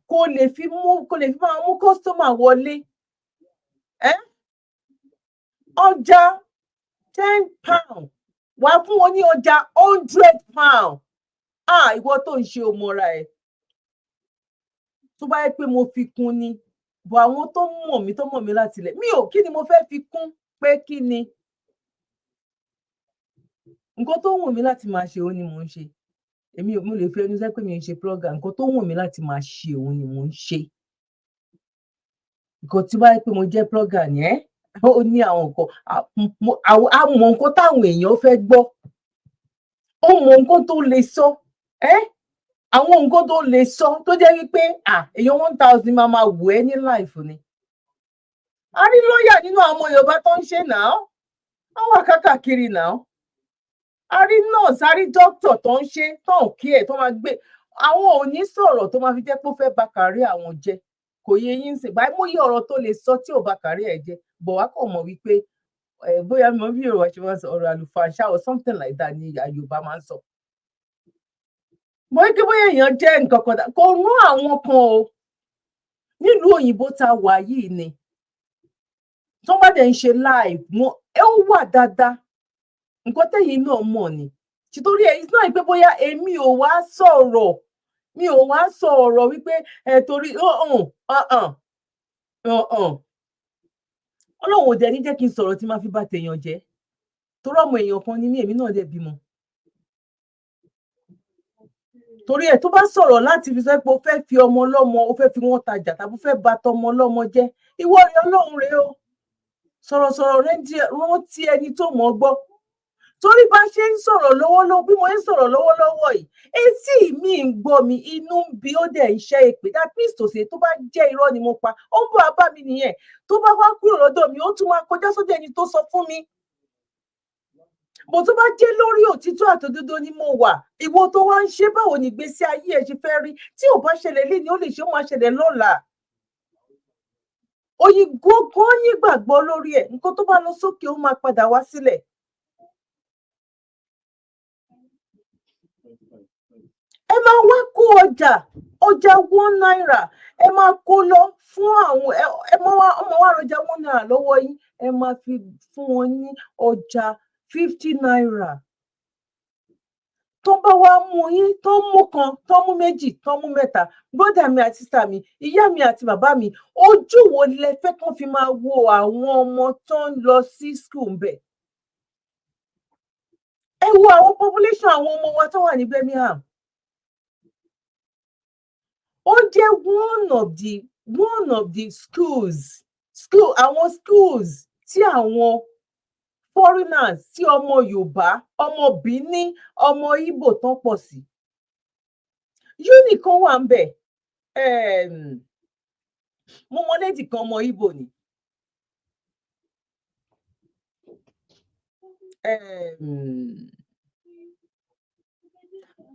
kó lè fi mú, kó lè fi máa mú customer wọlé. Ọjà £10, wàá fún wọn ní ọjà £100. Ah, ìwọ tó ń ṣe òmọra ẹ, tó bá yẹ pé mo fi kún ni bọ, àwọn tó mọ̀ mí, tó mọ̀ mí láti ilẹ̀ mi ò, kí ni mo fẹ́ fi kún? Pé kí ni nǹkan tó wù mí láti máa ṣe, òun ni mò ń ṣe. Èmi ò, mo lè fi ẹnu sẹ́ pé mi ń ṣe blogger. Nǹkan tó wù mí láti máa ṣe, òun ni mò ń ṣe. Nǹkan tí bá yẹ pé mo jẹ́ blogger ni ẹ́, ó ní àwọn nǹkan a mọ nǹkan táwọn èèyàn fẹ́ gbọ́, ó mọ nǹkan tó lè sọ ẹ́, àwọn nǹkan tó lè sọ tó jẹ́ wípé èèyàn 1,000 máa máa wù ẹ́ ní life ni. A rí lọ́ọ̀yà nínú àwọn ọmọ Yorùbá tó ń ṣe náà, wọ́n wà kákàkiri náà. A rí nurse, a rí doctor tó ń ṣe, tó ń kí ẹ̀ tó máa gbé. Àwọn ò ní sọ̀rọ̀ tó máa fi jẹ́ pé ó fẹ́ ba career àwọn jẹ́. Kò yé yín sìn báyìí? Mo yí ọ̀rọ̀ tó lè sọ tí ò ba career ẹ̀ jẹ́ bọ̀ wá kò mọ̀ wípé bóyá mo bí Yorùbá ṣe máa ń sọ ọ̀rọ̀ àlùfàǹṣà or something like that ni Yorùbá máa ń sọ. Mo ní kí bóyá èèyàn jẹ́ nǹkan kan kò rún àwọn kan o nílùú òyìnbó tá a wà yìí ni. Tó bá dẹ̀ ń ṣe live wọn, ẹ ó wà dáadáa. Nǹkan tẹ̀yìn náà mọ̀ ni títorí ẹ̀, it's not pé bóyá èmi ò wá sọ̀rọ̀, mi ò wá sọ̀rọ̀ wípé ẹ torí Ọlọ́run ò dẹ̀ ní jẹ́ kí n sọ̀rọ̀ tí máa fi bá tèèyàn jẹ́, torí ọmọ èèyàn kan ni mí, èmi náà dẹ̀ bímọ. Torí ẹ̀, tó bá sọ̀rọ̀ láti fi sọ pé o fẹ́ fi ọmọ ọlọ́mọ, o fẹ́ fi wọ́n tajà, tàbí o fẹ́ bà tọmọ ọlọ́mọ jẹ́, ìwọ rẹ, Ọlọ́run rẹ o. Sọ̀rọ̀sọ̀rọ̀ rẹ rántí ẹni tó mọ̀ ọ́ gbọ́, torí bá ṣe ń sọ̀rọ̀ lọ́wọ́lọ́wọ́, bí mo ń sọ̀rọ̀ lọ́wọ́lọ́wọ́ yìí, etí mi ń gbọ́ mi, inú ń bí, ó dẹ̀ ń ṣẹ́ èpè. That means to say, tó bá jẹ́ irọ́ ni mo pa, ó ń bọ̀ wá bá mi nìyẹn. Tó bá wá kúrò lọ́dọ̀ mi, ó tún máa kọjá sọ́dọ̀ ẹni tó sọ fún mi bó. Tó bá jẹ́ lórí òtítọ́ àtòdodo ni mo wà, ìwọ tó wá ń ṣe, báwo ni ìgbésí ayé ẹ ṣe fẹ́ rí? Tí ò bá ṣẹlẹ̀ léni, ó lè ṣe, ó máa ṣẹlẹ̀ lọ́la. Òyìnbó gan nígbàgbọ́ lórí ẹ̀. Nǹkan tó bá lọ sókè, ó máa padà wá sílẹ̀. Ẹ máa wá kó ọjà, ọjà ₦1, ẹ máa kó lọ fún àwọn ẹ máa wá, ọmọ wa rọjà ₦1 lọ́wọ́ yín, ẹ máa fi fún wọn ní ọjà ₦50. Tó bá wá mú yín, tó mú kan, tó mú méjì, tó mú mẹ́ta, brother mi àti sister mi, ìyá mi àti bàbá mi, ojú wo lẹ fẹ́ kán fi máa wo àwọn ọmọ tó ń lọ sí school ńbẹ̀? Ẹ wo àwọn population àwọn ọmọ wa tó wà ní Birmingham. Ó jẹ́ one of the schools, school, àwọn schools tí àwọn foreigners, tí ọmọ Yorùbá, ọmọ Benin, ọmọ Ìgbò tán pọ̀ sí. Uni kan wà ń bẹ̀. Mo mọ lady kan, ọmọ Ìgbò ni.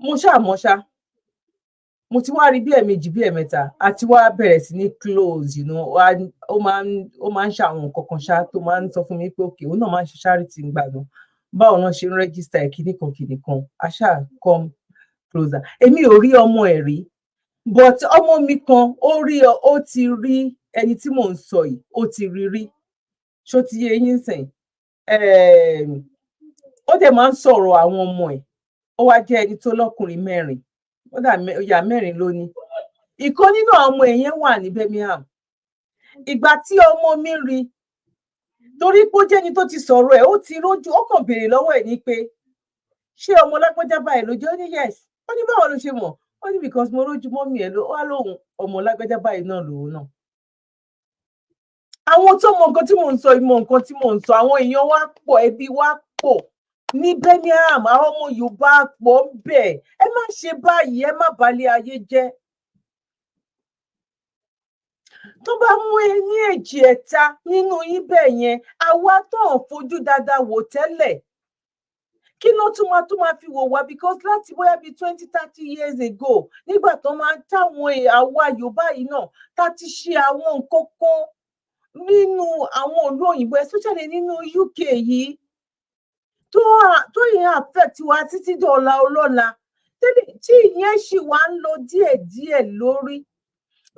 Mo ṣáà mọ̀ ṣá. Mo ti wá rí bí ẹ̀ẹ̀mejì, bí ẹ̀ẹ̀mẹ́ta, àti wá bẹ̀rẹ̀ sí ní close. Ó máa ń ṣe àwọn nǹkan kan ṣá tó máa ń sọ fún mi pé okay, òun náà máa ń ṣe charity ńgbà náà, báwo náà ṣe ń register ẹ̀, kíní kan kíní kan. A ṣáà come closer. Èmi ò rí ọmọ ẹ̀ rí, but ọmọ mi kan ó rí, ó ti rí ẹni tí mò ń sọ yìí, ó ti rí rí. Ṣó ti yé yín sìn? Ó dẹ̀ máa ń sọ̀rọ̀ àwọn ọmọ ẹ̀. Ó wá jẹ́ ẹni tó lọ́kùnrin mẹ́rin, ó dà ìyá mẹ́rin ló ní. Ìkan nínú àwọn ọmọ ẹ̀ yẹn wà ní Birmingham. Ìgbà tí ọmọ mi rí, torí pé ó jẹ́ ẹni tó ti sọ̀rọ̀ ẹ̀, ó ti rójú, ó kàn béèrè lọ́wọ́ ẹ̀ ní pé, "Ṣé ọmọ lágbájá báyìí ló jẹ́?" Ó ní, "Yes." Ó ní, "Báwo ló ṣe mọ̀?" Ó ní, "Because mo rójú mummy ẹ̀." Ló wá lóhùn, ọmọ lágbájá báyìí náà lòun náà. Àwọn tó mọ nǹkan tí mò ń sọ, mọ nǹkan tí mò ń sọ. Àwọn èèyàn wa pọ̀, ẹbí wa pọ̀ ní Birmingham, àwọn ọmọ Yorùbá pọ̀ ń bẹ̀. Ẹ má ṣe báyìí, ẹ má balẹ̀ ayé jẹ́. Tó bá mú eyín èjì ẹ̀ta nínú yín bẹ́ẹ̀ yẹn, àwa tó ń fojú dáadáa wò tẹ́lẹ̀, kí ló tún máa fi wò wá? Because láti bóyá bíi 20, 30 years ago, nígbà tó máa ń táwọn àwa Yorùbá yìí náà tá ti ṣe àwọn nǹkan kan nínú àwọn ìlú òyìnbó, especially nínú UK yìí, tó yẹn affect wa títí dọ̀la ọlọ́la, tí ìyẹn ṣì wá ń lọ díẹ̀díẹ̀ lórí.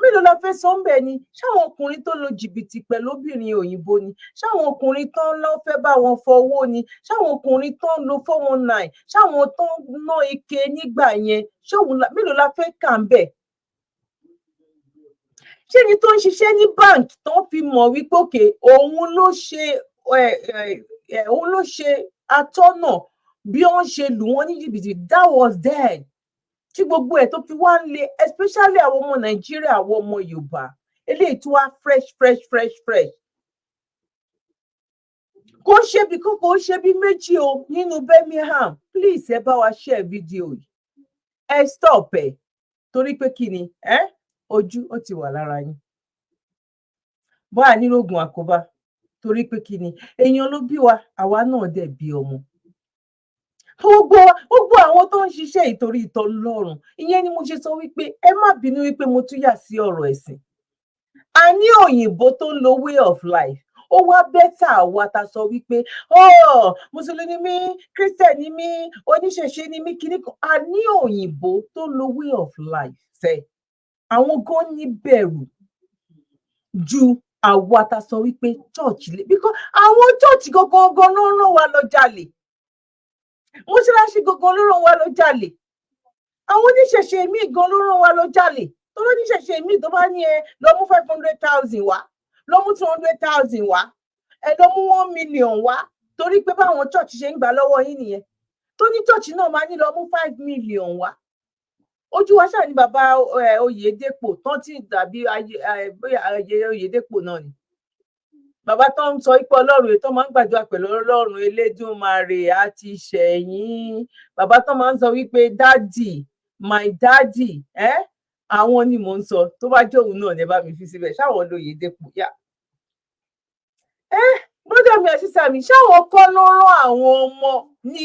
Mélòó la fẹ́ sọ ń bẹ̀ ni? Ṣáwọn ọkùnrin tó lo jìbìtì pẹ̀lú obìnrin òyìnbó ni? Ṣáwọn ọkùnrin tó ń lọ fẹ́ bá wọn fọwọ́ ni? Ṣáwọn ọkùnrin tó ń lo 419? Ṣáwọn tó ń ná ike nígbà yẹn? Ṣóun mélòó la fẹ́ kà ń bẹ̀? Ṣé ni tó ń ṣiṣẹ́ ní bank tó fi mọ̀ wípé okay, òun ló ṣe atọ́nà bí wọ́n ṣe lù wọ́n ní jìbìtì? That was then, tí gbogbo ẹ̀ tó fi wá ń le, especially àwọn ọmọ Nàìjíríà, àwọn ọmọ Yorùbá, eléyìí tó wá fresh, fresh, fresh, fresh. Kò ṣe bí kókó ṣe bí méjì o nínú Birmingham. Please, ẹ bá wa share fídíò yìí, ẹ stop ẹ, torí pé kí ni ẹ ojú ó ti wà lára yín bóyá nírògùn àkóbá, torí pé kí ni, èèyàn ló bí wa, àwa náà dẹ̀ bí ọmọ. Gbogbo àwọn tó ń ṣiṣẹ́ ìtorí ìtọ́ lọ́rùn, ìyẹn ni mo ṣe sọ wípé ẹ má bínú wípé mo tún yà sí ọ̀rọ̀ ẹ̀sìn. A ní òyìnbó tó ń lo way of life, ó wá better àwa ta sọ wípé, oh, mùsùlùmí ni mí, Christian ni mí, oníṣẹ̀ṣe ni mí, kíní kan. A ní òyìnbó tó ń lo way of life ṣe, àwọn gan ní bẹ̀rù ju àwa ta sọ wípé church lè, because àwọn church gangan gan ló rán wa lọ jalè, mọ́ṣáláṣí gangan ló rán wa lọ jalè, àwọn oníṣẹ̀ṣe míì gan ló rán wa lọ jalè. Tó lóníṣẹ̀ṣe míì tó bá ní ẹ lọ mú 500,000 wá, lọ mú 200,000 wá, ẹ lọ mú 1 million wá, torí pé báwọn church ṣe ń gbà lọ́wọ́ yín nìyẹn, tó ní church náà máa ní lọ mú 5 million wá. Ojú wa ṣáà ní bàbá Oyèdèpọ̀ tán tí dàbí Oyèdèpọ̀ náà ni bàbá tó ń sọ pé Ọlọ́run ètò máa ń gbàdúrà pẹ̀lú Ọlọ́run Elédùmarè àti ṣẹ̀yìn, bàbá tó máa ń sọ wípé, "Daddy, my daddy." Ẹ́ àwọn ni mò ń sọ. Tó bá jẹ́ òun náà ní, ẹ bá mi fi síbẹ̀. Ṣáwọn lóyèdèpọ̀ yá ẹ, brother mi àti sister mi, ṣáwọn kọ́ ló rán àwọn ọmọ ní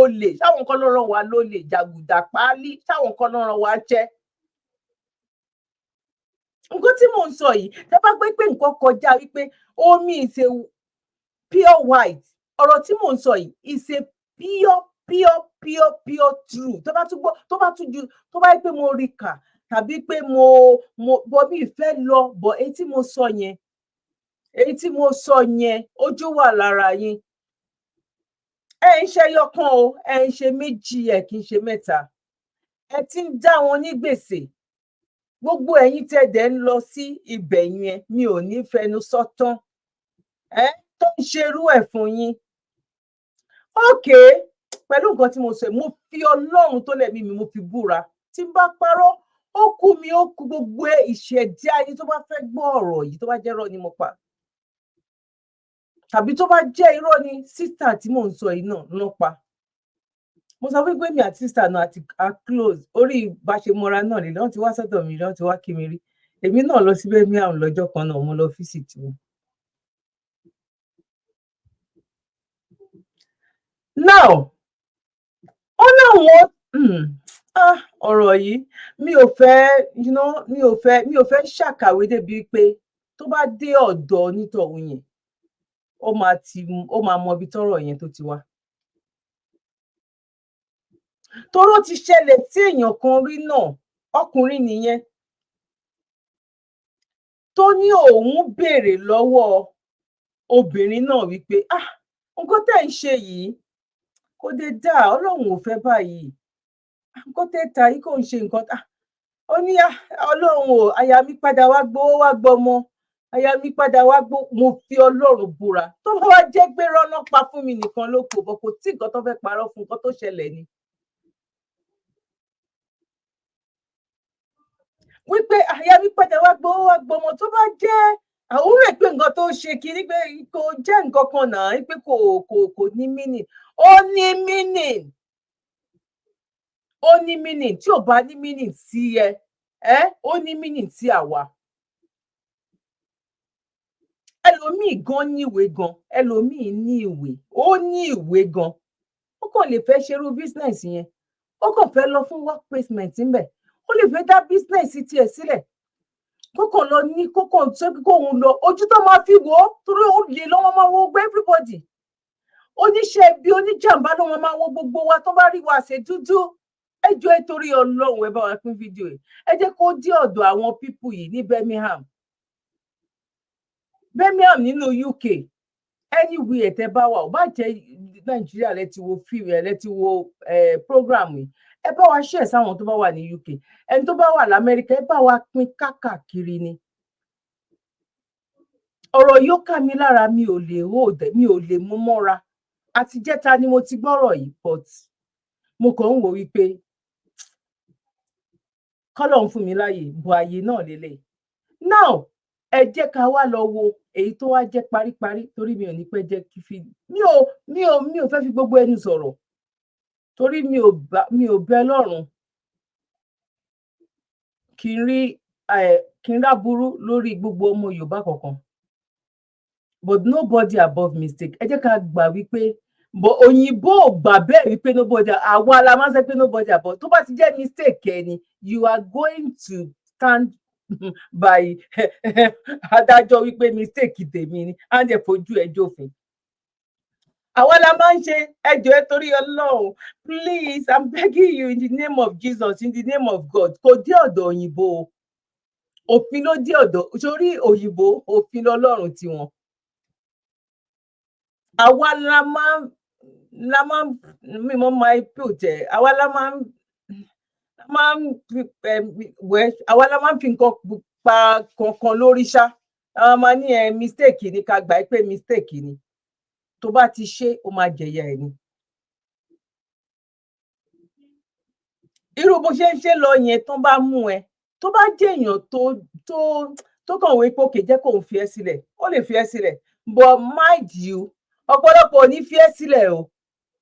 olè? Ṣáwọn kọ́ ló rán wa lólè jàgùdà páálí? Ṣáwọn kọ́ ló rán wa jẹ́? Nǹkan tí mò ń sọ yìí, tẹ́ bá gbé pé nǹkan kọjá wípé omi is a pure white, ọ̀rọ̀ tí mò ń sọ yìí is a pure, pure, pure, pure true. Tó bá tún gbọ́, tó bá tún ju, tó bá yẹ pé mo rí kà tàbí pé mo bọ bí ìfẹ́ lọ bọ̀, èyí tí mo sọ yẹn, èyí tí mo sọ yẹn, ojú wà lára yín. Ẹ ń ṣe ẹyọkan o, ẹ ń ṣe méjì, ẹ kì í ṣe mẹ́ta. Ẹ ti ń dá wọn ní gbèsè. Gbogbo ẹ̀yin tẹ́ dẹ̀ ń lọ sí ibẹ̀ yẹn, mi ò ní fẹnu sọ́tán ẹ tó ń ṣerú ẹ̀ fún yín. Ókè, pẹ̀lú nǹkan tí mo sọ, mo fi Ọlọ́run tó lẹ̀mí mi, mo fi búra, tí n bá parọ́, ó kú mi, ó kú gbogbo ìṣẹ̀dá ayé tó bá fẹ́ gbọ́ ọ̀rọ̀ yìí. Tó bá jẹ́ irọ́ ni mo pa, tàbí tó bá jẹ́ irọ́ ni sister tí mò ń sọ yìí náà ló pa, mo sọ fún pé mi àti sister náà àti a close orí bá ṣe mọ́ra náà lè lọ́n ti wá sọ́dọ̀ mi, lọ́n ti wá kí mi rí. Èmi náà lọ síbẹ̀ mí àwọn lọ́jọ́ kan náà, mo lọ visit wọn. Now, ó láwọn Ah, ọ̀rọ̀ yìí, mi ò fẹ́ you know mi ò fẹ́ ṣàkàwé débi pé tó bá dé ọ̀dọ̀ onítọ̀hún yẹn, ó máa mọ ibi tọ́rọ̀ yẹn tó ti wá. Toró ti ṣẹlẹ̀ tí èèyàn kan rí náà, ọkùnrin nìyẹn, tó ní òun béèrè lọ́wọ́ obìnrin náà wípé, "Ah, nǹkan tẹ́ ń ṣe yìí kò dé dáa, Ọlọ́run ò fẹ́ báyìí. Nǹkan tẹ́ ta yìí kò ń ṣe nǹkan." Ah, ó ní, "Ah, Ọlọ́run ò, àyà mi padà wá gbowó wá gbọmọ, àyà mi padà wá gbó." Mo fi Ọlọ́run búra, tó bá wá jẹ́ pé rọ́nà pa fún mi nìkan ló kù bọ́, kò tí nǹkan tó fẹ́ parọ́ fún nǹkan tó ṣẹlẹ̀ ni. Wípé àyà mi padà wá gbowó wá gbọmọ, tó bá jẹ́ àwọn rẹ̀ pé nǹkan tó ṣe kiri pé kò jẹ́ nǹkan kan náà, pé kò ní meaning. Ó ní meaning, ó ní meaning. Tí ò bá ní meaning sí ẹ ẹ, ó ní meaning sí àwa. Ẹlòmíì gan níwèé gan, ẹlòmíì ní ìwé, ó ní ìwé gan, ó kàn lè fẹ́ ṣerú business yẹn, ó kàn fẹ́ lọ fún work placement ńbẹ̀, ó lè fẹ́ dá business tiẹ̀ sílẹ̀, kó kàn lọ ní kó kàn sọ pé kóun lọ, ojú tó máa fi wò ó, torí ó lè lọ́wọ́ máa wo gbé everybody. Oníṣẹ́ ibi, oníjàmbá ló máa wo gbogbo wa tó bá rí wa ṣe dúdú. Ẹ jọ̀ọ́, ẹ torí Ọlọ́run, ẹ bá wa pín fídíò yìí. Ẹ jẹ́ kó dé ọ̀dọ̀ àwọn people yìí ní Birmingham, Birmingham nínú UK, anywhere tẹ́ bá wà. Ó bá jẹ́ Nàìjíríà lẹ ti wo fíìmù ẹ, lẹ ti wo program yìí, ẹ bá wa share sáwọn tó bá wà ní UK. Ẹni tó bá wà l'Amẹ́ríkà, ẹ bá wa pín káàkiri ni. Ọ̀rọ̀ yóò ká mi lára, mi ò lè hold, mi ò lè mú mọ́ra. Àti jẹ́ta ni mo ti gbọ́rọ̀ yìí, but mo kàn ń wò wípé kọ́lọ́run fún mi láàyè bọ àyè náà lélẹ̀. Now, ẹ jẹ́ ká wá lọ wo èyí tó wá jẹ́ paríparí, torí mi ò ní pẹ́ jẹ́ kí fi mi ò fẹ́ fi gbogbo ẹnu sọ̀rọ̀, torí mi ò bẹ lọ́run kí n rí kí n ráburú lórí gbogbo ọmọ Yorùbá kankan, but nobody above mistake. Ẹ jẹ́ ká gbà wípé, but òyìnbó ò gbà bẹ́ẹ̀ wípé nobody. Àwa la máa ń sọ pé nobody above. Tó bá ti jẹ́ mistake ẹ ni, you are going to stand by adájọ́ wípé mistake tèmi ni, á dẹ̀ fojú ẹ jófin. Àwa la máa ń ṣe. Ẹjọ́, ẹ torí Ọlọ́run, please, I'm begging you in the name of Jesus, in the name of God. Kò dé ọ̀dọ̀ òyìnbó o, òfin ló dé ọ̀dọ̀ sórí òyìnbó, òfin lọ́lọ́run tiwọn. Àwa la máa ń mímọ́ máa pò tẹ, àwa la máa ń wẹ, àwa la máa ń fi nǹkan pa kankan lórí ṣá. Àwọn máa ní ẹ mistake ni, ká gbà pé mistake ni. Tó bá ti ṣe, ó máa jẹ̀yà ẹ̀ ni. Irú bó ṣe ń ṣe lọ yẹn, tán bá mú ẹ, tó bá jẹ́ èèyàn tó kàn wí pé òkè jẹ́ kóun fi ẹ́ sílẹ̀, ó lè fi ẹ́ sílẹ̀. But mind you, ọ̀pọ̀lọpọ̀ ò ní fi ẹ́ sílẹ̀ o.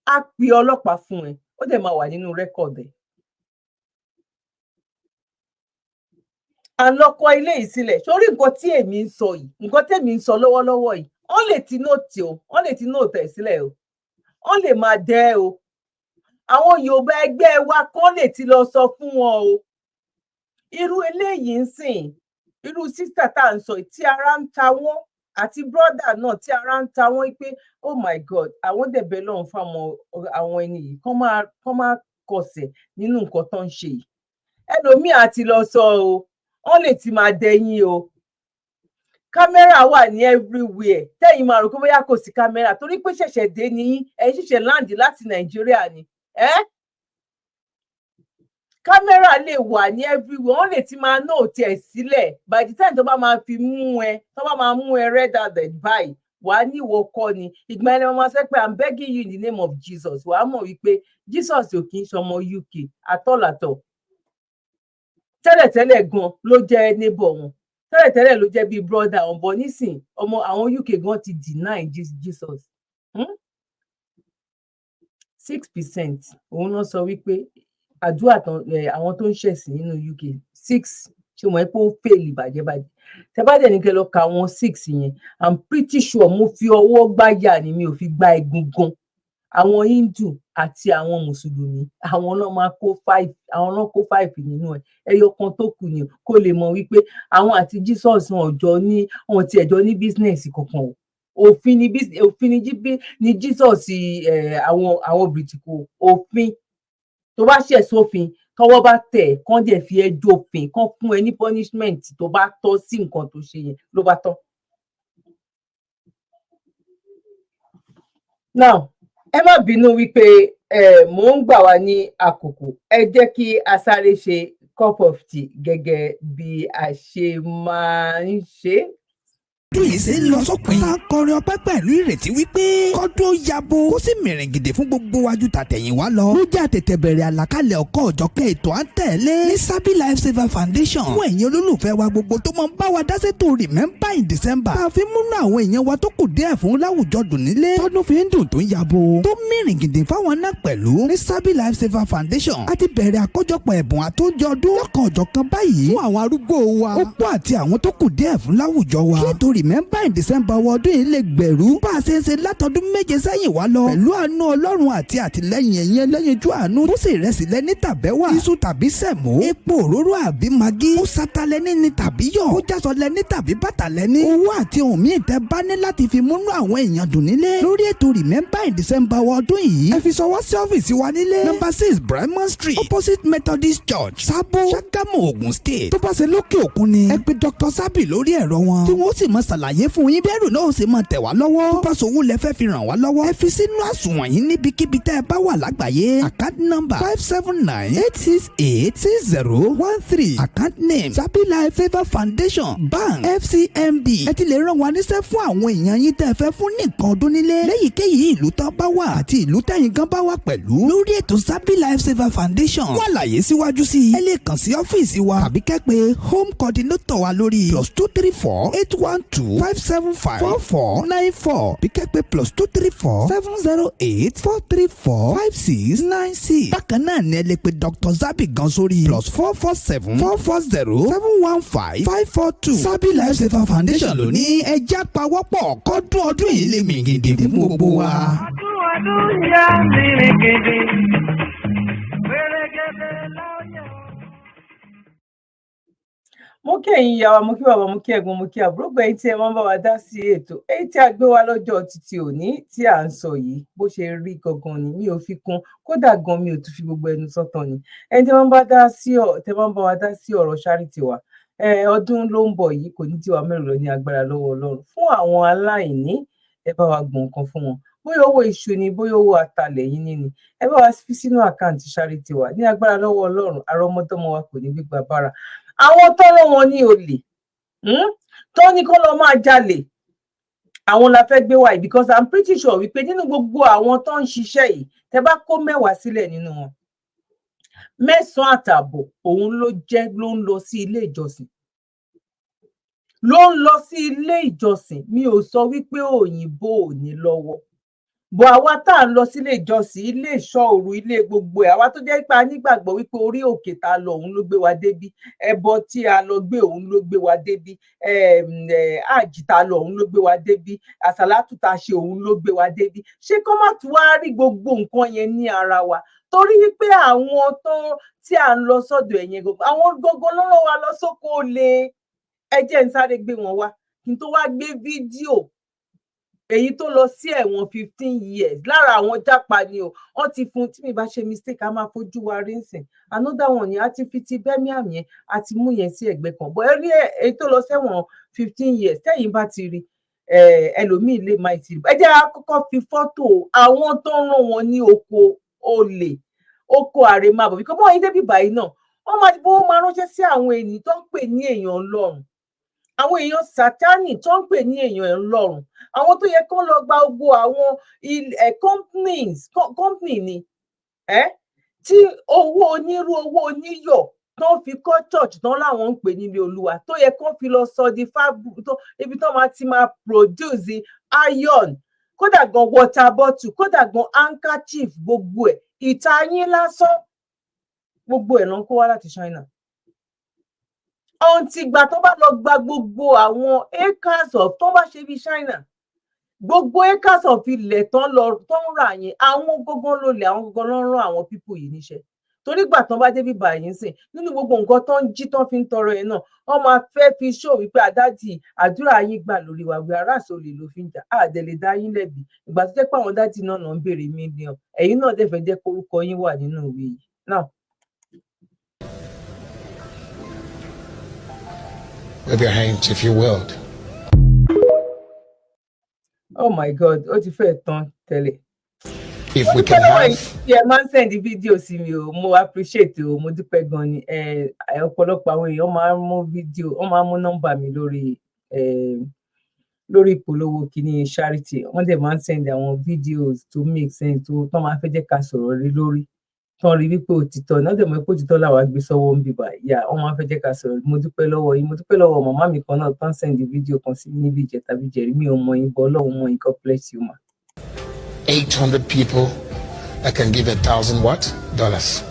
Á pe ọlọ́pàá fún ẹ, ó dẹ̀ máa wà nínú record ẹ̀. À ń lọ kọ ilé yìí sílẹ̀ sórí nǹkan tí èmi ń sọ yìí, nǹkan tèmi ń sọ lọ́wọ́lọ́wọ́ yìí. Wọ́n lè ti note o, wọ́n lè ti note ẹ̀ sílẹ̀ o, wọ́n lè máa dẹ́ o. Àwọn Yorùbá ẹgbẹ́ wa kan lè ti lọ sọ fún wọn o. Irú eléyìí ń sìn, irú sister tá à ń sọ tí ara ń ta wọ́n, àti brother náà tí ara ń ta wọ́n pé, oh my God, àwọn dẹ̀bẹ̀ lọ́hùn fáwọn àwọn ẹni yìí kán máa kọsẹ̀ nínú nǹkan tó ń ṣe yìí. Ẹlòmíì àti lọ sọ o, wọ́n lè ti máa dẹyìn o. Kámẹ́rà wà ní everywhere. Tẹ́yìn máa rò pé bóyá kò sí kámẹ́rà, torí pé ṣẹ̀ṣẹ̀ dé ní, ẹ̀yin ṣẹ̀ṣẹ̀ land láti Nàìjíríà ni. Kámẹ́rà lè wà ní everywhere, wọ́n lè ti máa note ẹ̀ sílẹ̀. By the time tó bá máa fi mú ẹ, tó bá máa mú ẹ red handed báyìí, wàá ní ìwọ kọ́ ni. Ìgbà ẹni máa sọ pé, "I'm begging you in the name of Jesus." Wàá mọ̀ wípé Jesus ò kì í ṣọmọ UK àtọ̀làtọ̀. Tẹ́lẹ̀tẹ́lẹ̀ gan ló jẹ́ neighbor wọn, tẹ́lẹ̀tẹ́lẹ̀ ló jẹ́ bíi brother wọn, but nísìn, ọmọ àwọn UK gan ti deny Jesus. 6% òun náà sọ wípé àdúrà tán àwọn tó ń ṣẹ̀sìn nínú UK, six. Ṣé wọ́n pé ó fail bàjẹ́bàjẹ́? Tẹ́ bá dẹ̀ ní kẹ́ lọ ka àwọn six yẹn, I'm pretty sure, mo fi ọwọ́ gbáyà ni, mi ò fi gbá egungun. Àwọn Hindu àti àwọn Mùsùlùmí, àwọn náà máa kó five, àwọn náà kó five nínú ẹ̀. Ẹyọ kan tó kù ni kó lè mọ̀ wípé àwọn àti Jesus wọn ò jọ ní, wọn tiẹ̀ jọ ní business kankan o. Òfin ni, òfin ni, ni Jesus àwọn Bìrìtìkó. Òfin tó bá ṣẹ̀ sófin, tọ́wọ́ bá tẹ̀, kán dẹ̀ fi ẹ́ jófin, kán fún ẹ ní punishment tó bá tọ́ sí nǹkan tó ṣe yẹn, ló bá tán. Now, ẹ má bínú wípé mò ń gbà wá ní àkókò. Ẹ jẹ́ kí a sáré ṣe cup of tea gẹ́gẹ́ bí a ṣe máa ń ṣe é. Ọdún yìí ṣe ń lọ sópin. Tá a kọrin ọpẹ́ pẹ̀lú ìrètí wípé kọ́dún ó yabo, kó sì mìrìngìdì fún gbogbo wájú tàtẹ̀yìnwá lọ. Ló jẹ́ àtètè bẹ̀rẹ̀ àlàkalẹ̀ ọkọ̀ òjọ̀kẹ́ ètò à ń tẹ̀lé ní Sabi Life Saver Foundation. Fún ẹ̀yin olólùfẹ́ wa gbogbo tó máa ń bá wa dá sétò Remember in December, tá a fi múnú àwọn èèyàn wa tó kù díẹ̀ fún láwùjọ dùn nílé, tọdún fi ń dùn tó ń yabo, tó mìrìngìdì fáwọn náà pẹ̀lú. Ní Sabi Life Saver Foundation, a ti bẹ̀rẹ̀ àkójọpọ̀ ẹ̀bùn àtòjọ ọdún lọ́kan òjọ̀kan báyìí fún àwọn arúgbó wa, opó àti àwọn tó kù díẹ̀ fún láwùjọ wa. Kí ètò Remember in December wọ ọdún yìí lè gbèrú bá a ṣe ń ṣe látọdún 7 sẹ́yìn wá lọ, pẹ̀lú àánú Ọlọ́run àti àtìlẹ́yìn ẹ̀yin ẹlẹ́yinjú àánú. Bó sì rẹsì lẹ́ní tàbẹ́wà, iṣu tàbí sẹ̀mó, epo, òróró àbí Maggi, ó sata lẹ́ní ni tàbí yọ̀, ó jásọ lẹ́ní tàbí bàtà lẹ́ní, owó àti ohun míì tẹ́ bá ní láti fi múnú àwọn èèyàn dùn nílé lórí ètò Remember in December wọ ọdún yìí, ẹ fi ṣọwọ́ sí ọ́fíìsì wa nílé, number 6, Bremen Street, opposite Methodist Church, Sábó, Ṣàgámù, Ògùn State. Tó bá ṣe lókè òkun ni, ẹ pè Dr. Sabi lórí ẹ̀rọ wọn, tí wọ́n sì máa ṣàlàyé fún yín bẹ́ẹ̀rù náà ó sì máa tẹ̀ wá lọ́wọ́. Tó bá ṣòwò lẹ fẹ́ fi ràn wá lọ́wọ́, ẹ fi sínú àsùnwọ̀n yín níbikíbi tẹ́ ẹ bá wà lágbàáyé. Account number 5798686013, account name Sabi Life Saver Foundation, Bank FCMB. Ẹ ti lè rán wa níṣẹ́ fún àwọn èèyàn yín tẹ́ ẹ fẹ́ fún ní nǹkan ọdún nílé, léyìíkéyìí ìlú tán bá wà àti ìlú tẹ̀yin gan bá wà pẹ̀lú, lórí ètò Sabi Life Saver Foundation. Wọ́n àlàyé síwájú sí i, ẹ lè kàn sí ọ́fíìsì wa tàbí kẹ́ pé home coordinator wa lórí +234 812 575 4494, bí kẹ́ pé +234 708 434 5696. Bákan náà ni ẹ lè pe Dr. Zabi gan sórí +447 440 715 542. Sabi Life Saver Foundation ló ní ẹjẹ́ pawọ́pọ̀ kọ́dún ọdún yìí lè mì gidi fún gbogbo wa. Ọdún ọdún yá mìrìngìdì. Pèrègèdè láyọ̀. Mo kí ẹ̀yin ìyá wa, mo kí bàbá, mo kí ẹ̀gbọ́n, mo kí àbúrò, gbẹ̀yìn tí ẹ máa ń bá wa dá sí ètò èyí tí a gbé wá lọ́jọ́ títí òní tí à ń sọ yìí. Bó ṣe rí gangan ni, mi ò fi kún, kódà gan mi ò tún fi gbogbo ẹnu sọ́tàn ni. Ẹni tí wọ́n bá dá sí ọ, tẹ́ máa ń bá wa dá sí ọ̀rọ̀ charity wa, ọdún ló ń bọ̀ yìí, kò ní tiwa mẹ́rin lọ ní agbára lọ́wọ́ Ọlọ́run. Fún àwọn aláìní, ẹ bá wa gbọ̀n nǹkan fún wọn, bóyá owó iṣu ni, bóyá owó atalẹ̀ yín ní ni, ẹ bá wa fi sínú account charity wa. Ní agbára lọ́wọ́ Ọlọ́run, àrọ́mọdọ́mọ wa kò ní gbígba bára. Àwọn tọ́rọ̀ wọn ní olè tó ní kó lọ máa jalè, àwọn la fẹ́ gbé wá yìí, because I'm pretty sure wípé nínú gbogbo àwọn tó ń ṣiṣẹ́ yìí, tẹ́ bá kó 10 sílẹ̀ nínú wọn, 9.5 òun ló jẹ́ ló ń lọ sí ilé ìjọsìn, ló ń lọ sí ilé ìjọsìn. Mi ò sọ wípé òyìnbó ò ní lọ́wọ́ bọ̀. Àwa tá à ń lọ sílé ìjọsìn, ilé ìṣọ́ òru, ilé gbogbo ẹ̀, àwa tó jẹ́ pé a nígbàgbọ́ wípé orí òkè tá a lọ, òun ló gbé wa débí, ẹbọ tí a lọ gbé, òun ló gbé wa débí, àjì tá a lọ, òun ló gbé wa débí, àsàlátù tá a ṣe, òun ló gbé wa débí. Ṣé kó má tún wá rí gbogbo nǹkan yẹn ní ara wa? Torí wípé àwọn tó tí à ń lọ sọ́dọ̀ ẹ̀yẹn gbogbo, àwọn gbogbo ló rán wa lọ sóko olè. Ẹ jẹ́ ń sáré gbé wọn wá kí n tó wá gbé fídíò èyí tó lọ sí ẹ̀wọ̀n 15 years. Lára àwọn jápa ni o, wọ́n ti fún. Tí mi bá ṣe mistake, a máa fojú wa rí nsìn. Another one ni a ti fi ti Birmingham yẹn, a ti mú yẹn sí ẹ̀gbẹ́ kan bọ́. Ẹ rí èyí tó lọ sẹ́wọ̀n 15 years, tẹ́yìn bá ti rí, ẹlòmíì lè má ti rí. Ẹ jẹ́ á kọ́kọ́ fi fọ́tò àwọn tó ń rán wọn ní oko olè, oko àrèmábọ̀, bí kò bọ́ yín débi báyìí náà, wọ́n máa bó máa ránṣẹ́ sí àwọn ènìyàn tó ń pè ní èèyàn Ọlọ́run, àwọn èèyàn Sátánì tó ń pè ní èèyàn Ọlọ́run, àwọn tó yẹ kán lọ gba gbogbo àwọn companies, company ni tí owó onírú, owó oníyọ̀ tó ń fi kọ́ church tán láwọn ń pè nílé Olúwa, tó yẹ kán fi lọ sọ di tó ibi tó máa ti máa produce iron, kódà gan water bottle, kódà gan handkerchief, gbogbo ẹ̀, ìta yín lásán, gbogbo ẹ̀ ló ń kó wá láti China. Ọ̀ǹtìgbà tó bá lọ gba gbogbo àwọn acres of tó bá ṣe bí China. Gbogbo acres of ilẹ̀ tán lọ tán ń rà yẹn, àwọn gógó ló lẹ̀, àwọn gógó ló ń rán àwọn people yìí níṣẹ́, torí gbà tán bá débi báyìí ń sìn, nínú gbogbo nǹkan tó ń jí tán fi ń tọrọ yẹn náà, wọ́n máa fẹ́ fi ṣó wípé àdádì àdúrà yín gbà lórí wa wí aráàsọ lè ló fi ń jà á dẹ̀ lè dá yín lẹ́bi. Ìgbà tó jẹ́ pé àwọn daddy náà náà ń béèrè million, ẹ̀yin náà dẹ̀ fẹ́ jẹ́ kórúkọ yín wà nínú ìwé yìí náà. Wave your hands if you will. Oh my God, ó ti fẹ́ tán tẹ́lẹ̀. If Mo we dúpẹ́ can lọ́wọ́ yìí have tí ẹ máa ń send fídíò sí mi o. Mo appreciate o, mo dúpẹ́ gan ni. Ọ̀pọ̀lọpọ̀ àwọn èèyàn máa ń mú fídíò, wọ́n máa ń mú nọ́mbà mi lórí ìpolówó kíní charity. Wọ́n dẹ̀ máa ń send àwọn videos tó make sense, tó máa fẹ́ jẹ́ ká sọ̀rọ̀ lé lórí, tán rí wípé òtítọ́ náà dẹ̀ mọ̀ pé òtítọ́ làwa gbé sọ́wọ́ ń bíbà yà. Wọ́n máa ń fẹ́ jẹ́ ká sọ̀rọ̀. Mo dúpẹ́ lọ́wọ́ yín. Mo dúpẹ́ lọ́wọ́ màmá mi kan náà tán send fídíò kan sí mi níbi ìjẹta bí jẹ̀rí. Mi ò mọ yín bọ́, Ọlọ́run mọ yín. God bless you, ma. 800 people that can give 1,000 what? Dollars.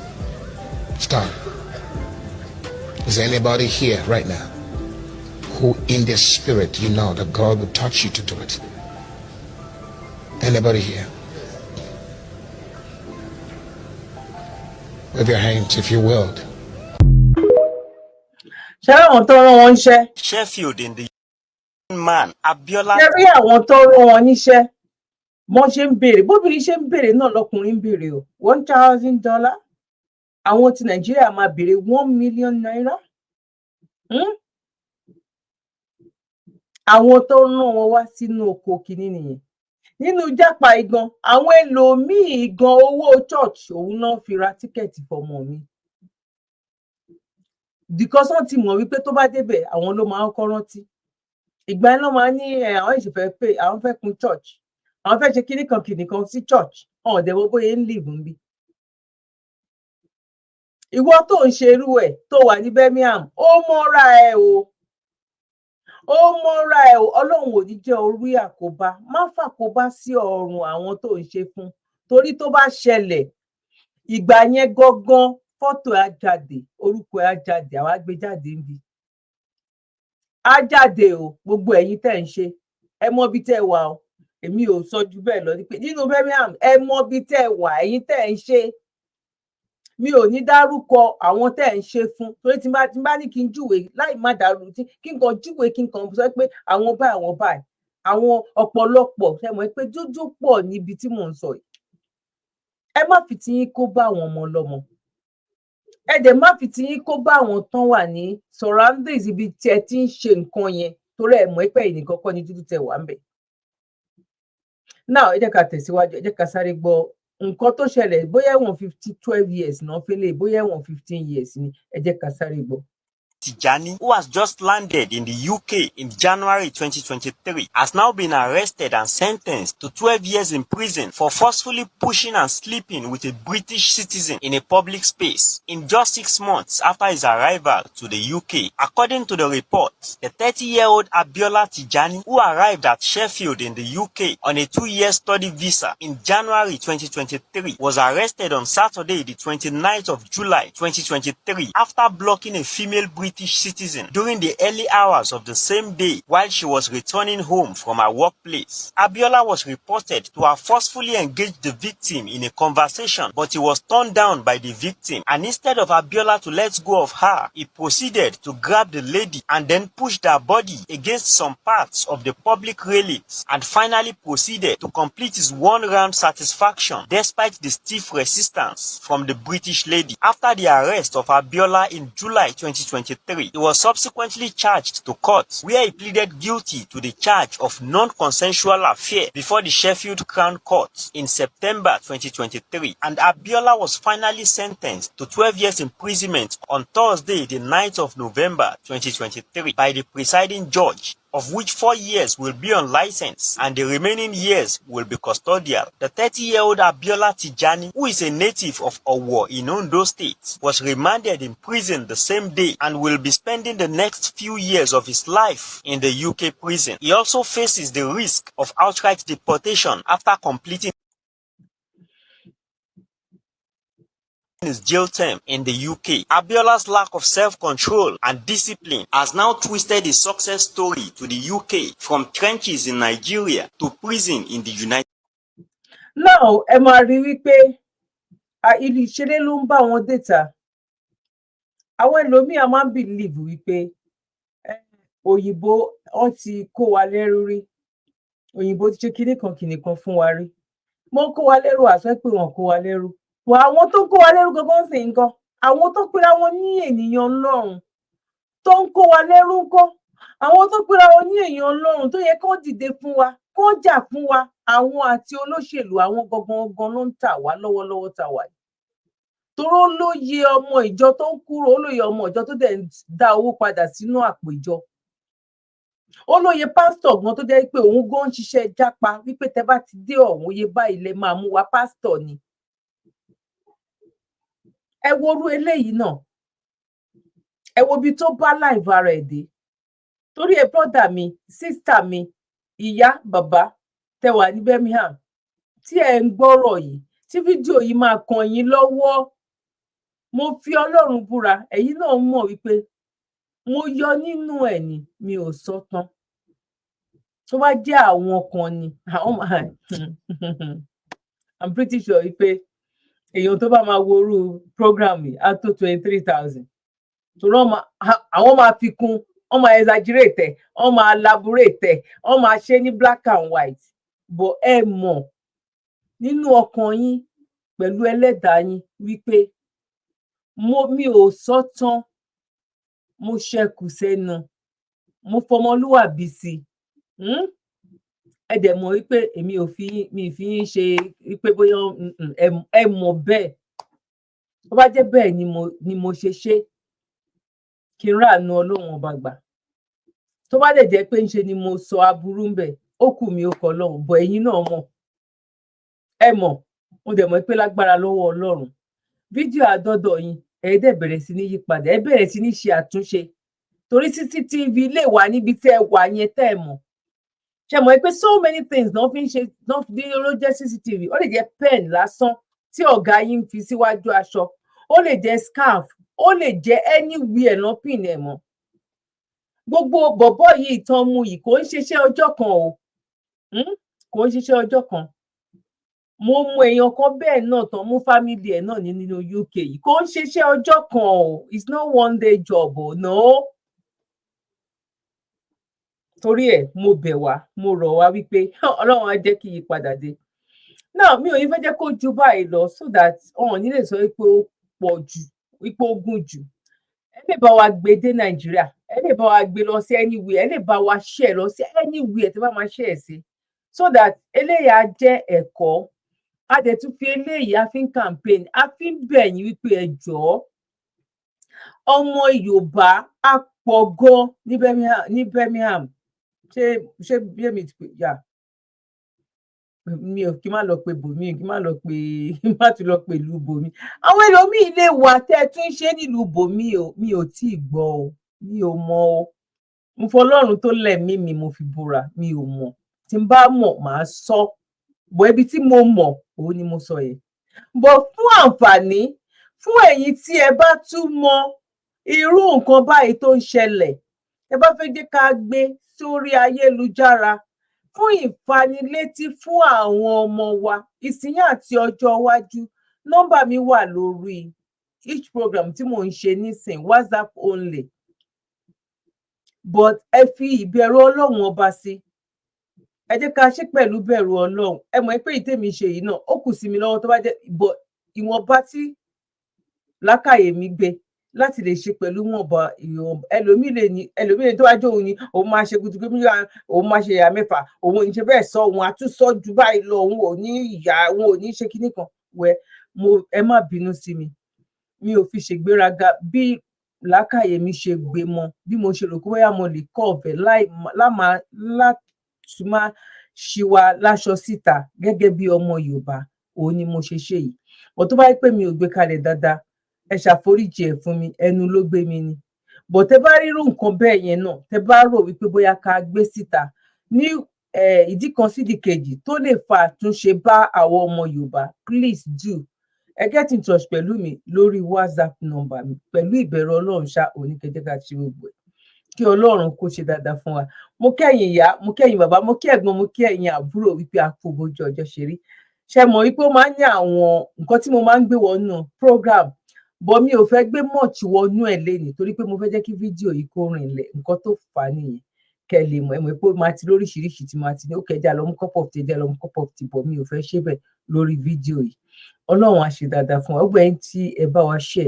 Stop. Is there anybody here right now who in their spirit you know that God will touch you to do it? Anybody here? Wave your hands if you will. Ṣé àwọn tó rán wọn níṣẹ́? Sheffield in the man Abiola Ṣé rí àwọn tó rán wọn níṣẹ́, bọ́n ṣe ń béèrè, bóbìnrin ṣe ń béèrè náà lọkùnrin ń béèrè o. $1,000, àwọn ti Nàìjíríà máa béèrè ₦1 million. Àwọn tó rán wọn wá sínú oko kínní nìyẹn. Nínú jápa igan, àwọn ẹlòmíín gan, owó church òun náà fi ra ticket fọmọ mi, because wọ́n ti mọ̀ wípé tó bá débẹ̀, àwọn ló máa ń kọ́ rántí. Ìgbà yẹn ló máa ní ẹ, àwọn ìṣèfẹ́ pé àwọn fẹ́ kun church, àwọn fẹ́ ṣe kíní kan kíní kan sí church. Ọ̀n dẹ̀ wọ́n bóyá ń live ń bí. Ìwọ tó ń ṣe irú ẹ̀ tó wà ní Birmingham, ó mọ́ra ẹ o, ó mọ́ra ẹ o. Ọlọ́run ò ní jẹ́ orí àkóbá. Má fàkóbá sí ọrùn àwọn tó ń ṣe fún, torí tó bá ṣẹlẹ̀, ìgbà yẹn gangan fọ́tò ẹ̀ á jáde, orúkọ ẹ̀ á jáde, àwa gbé jáde ń bi á jáde o. Gbogbo ẹ̀yin tẹ́ ń ṣe, ẹ mọ ibi tẹ́ ẹ wà o. Èmi ò sọ ju bẹ́ẹ̀ lọ ní pé nínú Birmingham, ẹ mọ ibi tẹ́ ẹ wà, ẹ̀yin tẹ́ ń ṣe. Mi ò ní dárúkọ àwọn tẹ́ ẹ̀ ń ṣe fún, torí tí n bá ní kí n júwe láì má dárú, tí kí n kàn júwe, kí n kàn sọ pé àwọn báyìí, àwọn báyìí, àwọn ọ̀pọ̀lọpọ̀. Ṣe mọ̀ pé dúdú pọ̀ níbi tí mò ń sọ yìí? Ẹ má fi tiyín kó bá àwọn ọmọ ọlọ́mọ, ẹ dẹ̀ má fi tiyín kó bá àwọn tán wà ní surroundings ibi tí ẹ ti ń ṣe nǹkan yẹn, torí ẹ mọ̀ pé ẹ̀yin nìkan kọ́ ni dúdú tẹ wà ń bẹ̀. Now, ẹ jẹ́ ká tẹ̀síwájú. Ẹ jẹ́ ká sáré gbọ́ nǹkan tó ṣẹlẹ̀. Bóyá ẹ̀wọ̀n 15, 12 years náà fẹ́lẹ̀, bóyá ẹ̀wọ̀n 15 years ni. Ẹ jẹ́ ká sáré gbọ́. Tijani, who has just landed in the UK in January 2023, has now been arrested and sentenced to 12 years in prison for forcefully pushing and sleeping with a British citizen in a public space in just 6 months after his arrival to the UK. According to the report, the 30-year-old Abiola Tijani, who arrived at Sheffield in the UK on a 2-year study visa in January 2023, was arrested on Saturday, the 29th of July 2023, after blocking a female British citizen during the early hours of the same day while she was returning home from her workplace. Abiola was reported to have forcefully engaged the victim in a conversation, but he was turned down by the victim, and instead of Abiola to let go of her, he proceeded to grab the lady and then pushed her body against some parts of the public railings and finally proceeded to complete his one-round satisfaction despite the stiff resistance from the British lady. After the arrest of Abiola in July 2023, he was subsequently charged to court, where he pleaded guilty to the charge of non-consensual affair before the Sheffield Crown Court in September 2023, and Abiola was finally sentenced to 12 years imprisonment on Thursday, the 9th of November 2023, by the presiding judge, of which 4 years will be on license and the remaining years will be custodial. The 30-year-old Abiola Tijani, who is a native of Owo in Ondo State, was remanded in prison the same day and will be spending the next few years of his life in the UK prison. He also faces the risk of outright deportation after completing His jail term in the UK. Abiola's lack of self-control and discipline has now twisted his success story to the UK from trenches in Nigeria to prison in the United Now, ẹ máa rí wípé ìlú ìṣeré ló ń bá wọn déta. Àwọn ẹlòmíì máa ń believe wípé òyìnbó wọn ti kó wa lẹ́rú rí, òyìnbó ti ṣe kinní kan kinní kan fún wa rí. Wọ́n kó wa lẹ́rú, àṣọ pé wọ́n kó wa lẹ́rú wọ. Àwọn tó ń kó wa lẹ́rú gangan sì ń kọ́, àwọn tó pera wọn ní ènìyàn Ọlọ́run tó ń kó wa lẹ́rú ńkọ́? Àwọn tó pera wọn ní èèyàn Ọlọ́run tó yẹ kó dìde fún wa, kó jà fún wa, àwọn àti olóṣèlú, àwọn gangan gangan ló ń tà wá lọ́wọ́lọ́wọ́ tà wá yìí. Toró lóye ọmọ ìjọ tó ń kúrò, ó lóye ọmọ ìjọ tó dẹ̀ ń dá owó padà sínú àpò ìjọ, ó lóye pásítọ̀ gan tó jẹ́ pé òun gan ń ṣiṣẹ́ jápa wípé tẹ bá ti dé ọ̀hún, iye báyìí lẹ máa mú wa. Pásítọ̀ ni. Ẹ wo orú eléyìí náà, ẹ wo ibi tó bá láìva ara ẹ̀ dé. Torí ẹ, brother mi, sister mi, ìyá, bàbá tẹ wà ní Birmingham tí ẹ ń gbọ́rọ̀ yìí, tí fídíò yìí máa kàn yín lọ́wọ́, mo fi Ọlọ́run búra, ẹ̀yin náà mọ̀ wípé mo yọ nínú ẹ̀ ni, mi ò sọ tán. Tó bá jẹ́ àwọn kan ni àwọn máa, I'm pretty sure wípé èèyàn tó bá máa wo irú program yìí á tó 23,000, torí àwọn máa fi kún, wọ́n máa exaggerate ẹ̀, wọ́n máa elaborate ẹ̀, wọ́n máa ṣe ní black and white. But ẹ mọ̀ nínú ọkàn yín pẹ̀lú ẹlẹ́dàá yín wípé mi ò sọ tán, mo ṣẹkù sẹ́nu, mo fọmọlúwàbí sí i. Ẹ dẹ̀ mọ̀ wípé èmi ò fi mi fi yín ṣe wípé bóyá ẹ mọ̀ bẹ́ẹ̀. Tó bá jẹ́ bẹ́ẹ̀ ni mo ṣe ṣe kí n ráàánú Ọlọ́run Ọba gbà. Tó bá dẹ̀ jẹ́ pé ńṣe ni mo sọ aburú ń bẹ̀, ó kù mí, ó kọ Ọlọ́run bọ̀. Ẹ̀yin náà mọ̀, ẹ mọ̀, mo dẹ̀ mọ̀ pé lágbára lọ́wọ́ Ọlọ́run, fídíò àdọ́dọ̀ yín, ẹ dẹ̀ bẹ̀rẹ̀ sí ní yípadà, ẹ bẹ̀rẹ̀ sí ní ṣe àtúnṣe, torí CCTV lè wà níbi tẹ́ ẹ wà yẹn tẹ́ ẹ mọ̀. Ṣe mọ̀ pé so many things náà fi ń ṣe náà fi ló jẹ́ CCTV. Ó lè jẹ́ pen lásán tí ọ̀gá yín ń fi síwájú aṣọ, ó lè jẹ́ scarf, ó lè jẹ́ anywhere náà pin ẹ̀ mọ́. Gbogbo bọ̀bọ̀ yìí tán mú yìí, kò ń ṣiṣẹ́ ọjọ́ kan o, Kò ń ṣiṣẹ́ ọjọ́ kan. Mo mọ èèyàn kan bẹ́ẹ̀ náà tán mú family ẹ̀ náà ní nínú UK yìí. Kò ń ṣiṣẹ́ ọjọ́ kan o. It's not one day job o, no. Torí ẹ̀, mo bẹ̀ wá, mo rọ̀ wá wípé Ọlọ́run á jẹ́ kí ìyípadà dé náà. Mi ò ní fẹ́ jẹ́ kó ju báyìí lọ, so that wọn ò ní lè sọ wípé ó pọ̀ jù, wípé ó gùn jù. Ẹ lè bá wa gbé dé Nàìjíríà, ẹ lè bá wa gbé lọ sí anywhere, ẹ lè bá wa share lọ sí anywhere tí bá máa share sí, so that eléyìí á jẹ́ ẹ̀kọ́. A dẹ̀ tún fi eléyìí, a fi ń campaign, a fi ń bẹ̀ yín wípé ẹ jọ̀ọ́, ọmọ Yorùbá á pọ̀ gan ní Birmingham, ní Birmingham. Ṣé bí èmi ti pè yà, mi ò kí má lọ pe bòmí, kí má lọ pe, má tún lọ pe ìlú bòmí. Àwọn ẹlòmíín lè wà tẹ́ ẹ tún ṣe nílùú bòmí o. Mi ò tí ì gbọ́ o, mi ò mọ̀ o. Mo fọlọ́run tó lẹ̀mí mi, mo fi búra, mi ò mọ̀. Tí n bá mọ̀, màá sọ bọ̀. Ibi tí mo mọ̀, òun ni mo sọ yẹn bọ̀. Fún àǹfààní fún ẹ̀yin tí ẹ bá tún mọ irú nǹkan báyìí tó ń ṣẹlẹ̀, ẹ bá fẹ́ jẹ́ ká gbé sórí ayélujára fún ìfanilétí fún àwọn ọmọ wa ìsinyìí àti ọjọ́ iwájú, nọ́mbà mi wà lórí each program tí mò ń ṣe nísìn, WhatsApp only. But ẹ fi ìbẹ̀rù Ọlọ́run Ọba sí, ẹ jẹ́ ká ṣe pẹ̀lú bẹ̀rù Ọlọ́run. Ẹ mọ̀ pé ìtẹ̀mí ṣe yìí náà, ó kù sí mi lọ́wọ́ tó bá jẹ́ bọ̀ ìwọ̀nba tí lákàyè mi gbé láti lè ṣe pẹ̀lú wọ̀nba ìwọ̀n. Ẹlòmíì lè ní, ẹlòmíì lè tó wájú òun ni òun máa ṣe gudugudu, òun máa ṣe ìyá mẹ́fà, òun ò ní ṣe bẹ́ẹ̀ sọ, òun àtúnṣọ ju báyìí lọ, òun ò ní ìyá, òun ò ní ṣe kinní kan wẹ. Mo ẹ má bínú sí mi, mi ò fi ṣègbéraga. Bí làákàyè mi ṣe gbé mọ, bí mo ṣe rò pé bóyá mo lè kọ́ ọ̀fẹ́ láì láti má ṣí wa láṣọ síta gẹ́gẹ́ bí ọmọ Yorùbá, òun ni mo ṣe ṣe yìí. Bọ̀ tó bá yẹ pé mi ò gbé kalẹ̀ dáadáa, ẹ ṣàforíjì ẹ̀ fún mi, ẹnu ló gbé mi ni. Bọ̀ tẹ bá rírú nǹkan bẹ́ẹ̀ yẹn náà, tẹ bá rò wípé bóyá ká gbé síta ní ìdí kan sídìí kejì tó lè fa àtúnṣe bá àwọn ọmọ Yorùbá, please do. Ẹ get in touch pẹ̀lú mi lórí WhatsApp number mi. Pẹ̀lú ìbẹ̀rù Ọlọ́run ṣá, oníkẹjẹ ká ṣe gbogbo ẹ̀, kí Ọlọ́run kó ṣe dáadáa fún wa. Mo kẹ́yìn ìyá, mo kẹ́yìn bàbá, mo kí ẹ̀gbọ́n, mo kí ẹ̀yin àbúrò wípé a kú bójú ọjọ́ ṣe rí. Ṣe mọ̀ wípé ó máa ń ní àwọn nǹkan tí mo máa ń gbé wọnú program, but mi ò fẹ́ gbé much wọnú ẹ̀ lénìí torí pé mo fẹ́ jẹ́ kí fídíò yìí kó rìnlẹ̀. Nǹkan tó fà á nìyẹn. Kẹ́ lè mọ̀, ẹ mọ̀ pé ó máa ti lóríṣiríṣi tí máa ti ní ó kẹjá lọ mú cup of tea, jẹ́ lọ mú cup of tea, but mi ò fẹ́ ṣe bẹ́ẹ̀ lórí fídíò yìí. Ọlọ́run á ṣe dáadáa fún wa. Gbogbo ẹ̀yin tí ẹ bá wa ṣe,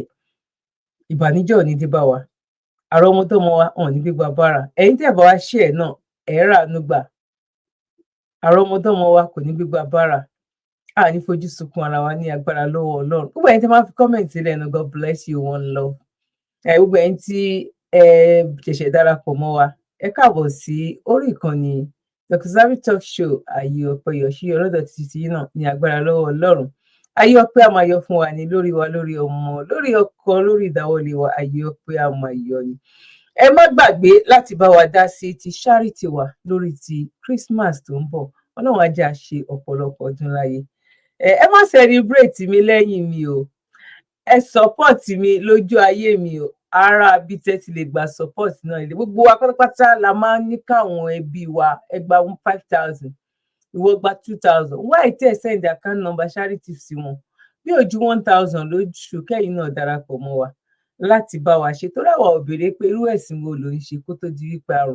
ìbànújẹ́ ò ní dé bá wa, àrọ́mọdọ́mọ wa hàn ní gbígba bára. Ẹ̀yin tẹ́ bá wa ṣe ẹ̀ náà, ẹ̀ ràánú gbà, àrọ́mọdọ́mọ wa kò ní gbígba bára, a ní fojú sunkún ara wa ní agbára lọ́wọ́ Ọlọ́run. Gbogbo ẹ̀yin tẹ́ máa fi comment sílẹ̀ nu, God bless you, one love. Ẹ gbogbo ẹ̀yin tí ẹ ṣẹ̀ṣẹ̀ darapọ̀ mọ́ wa, ẹ káàbọ̀ sí orí ìkànnì Dr. Zabby Talk Show. Ààyè ọpẹ́ yọ̀ṣí ọlọ́dọ̀ títí náà ní agbára lọ́wọ́ Ọlọ́run. Ayé ọpẹ́ a máa yọ fún wa ní lórí wa, lórí ọmọ, lórí ọkọ, lórí ìdáwọ́lé wa. Ayé ọpẹ́ a máa yọ ni. Ẹ má gbàgbé láti bá wa dá sí ti charity wa lórí ti Christmas tó ń bọ̀. Ọlọ́run á jẹ́ á ṣe ọ̀pọ̀lọpọ̀ ọdún láyé. Ẹ má celebrate mi lẹ́yìn mi o, ẹ support mi lójú ayé mi o. Ara bí tẹ́ ti lè gba support náà ilé gbogbo wa pátápátá la máa ń ní káwọn ẹbí wa, ẹ gba 5,000, ìwọ gba 2,000. Why tẹ́ ẹ send account number charity sí wọn? Bí ojú 1,000 lóṣù, kẹ́yìn náà darapọ̀ mọ́ wa láti bá wa ṣe, torí àwa ò béèrè pé irú ẹ̀sìn wo ló ń ṣe kó tó di wípé a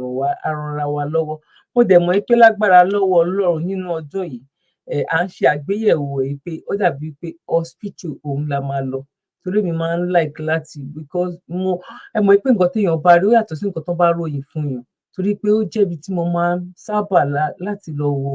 ràn ra wa lọ́wọ́. Mo dẹ̀ mọ̀ pé lágbára lọ́wọ́ Ọlọ́run, nínú ọdún yìí, à ń ṣe àgbéyẹ̀wò ẹ̀ pé ó dàbí pé hospital òun la máa lọ, torí mi máa ń like láti, because mo, ẹ mọ̀ pé nǹkan téèyàn bá rí ó yàtọ̀ sí nǹkan tó bá ròyìn fún yàn, torí pé ó jẹ́bi tí mo máa ń sábà láti lọ wo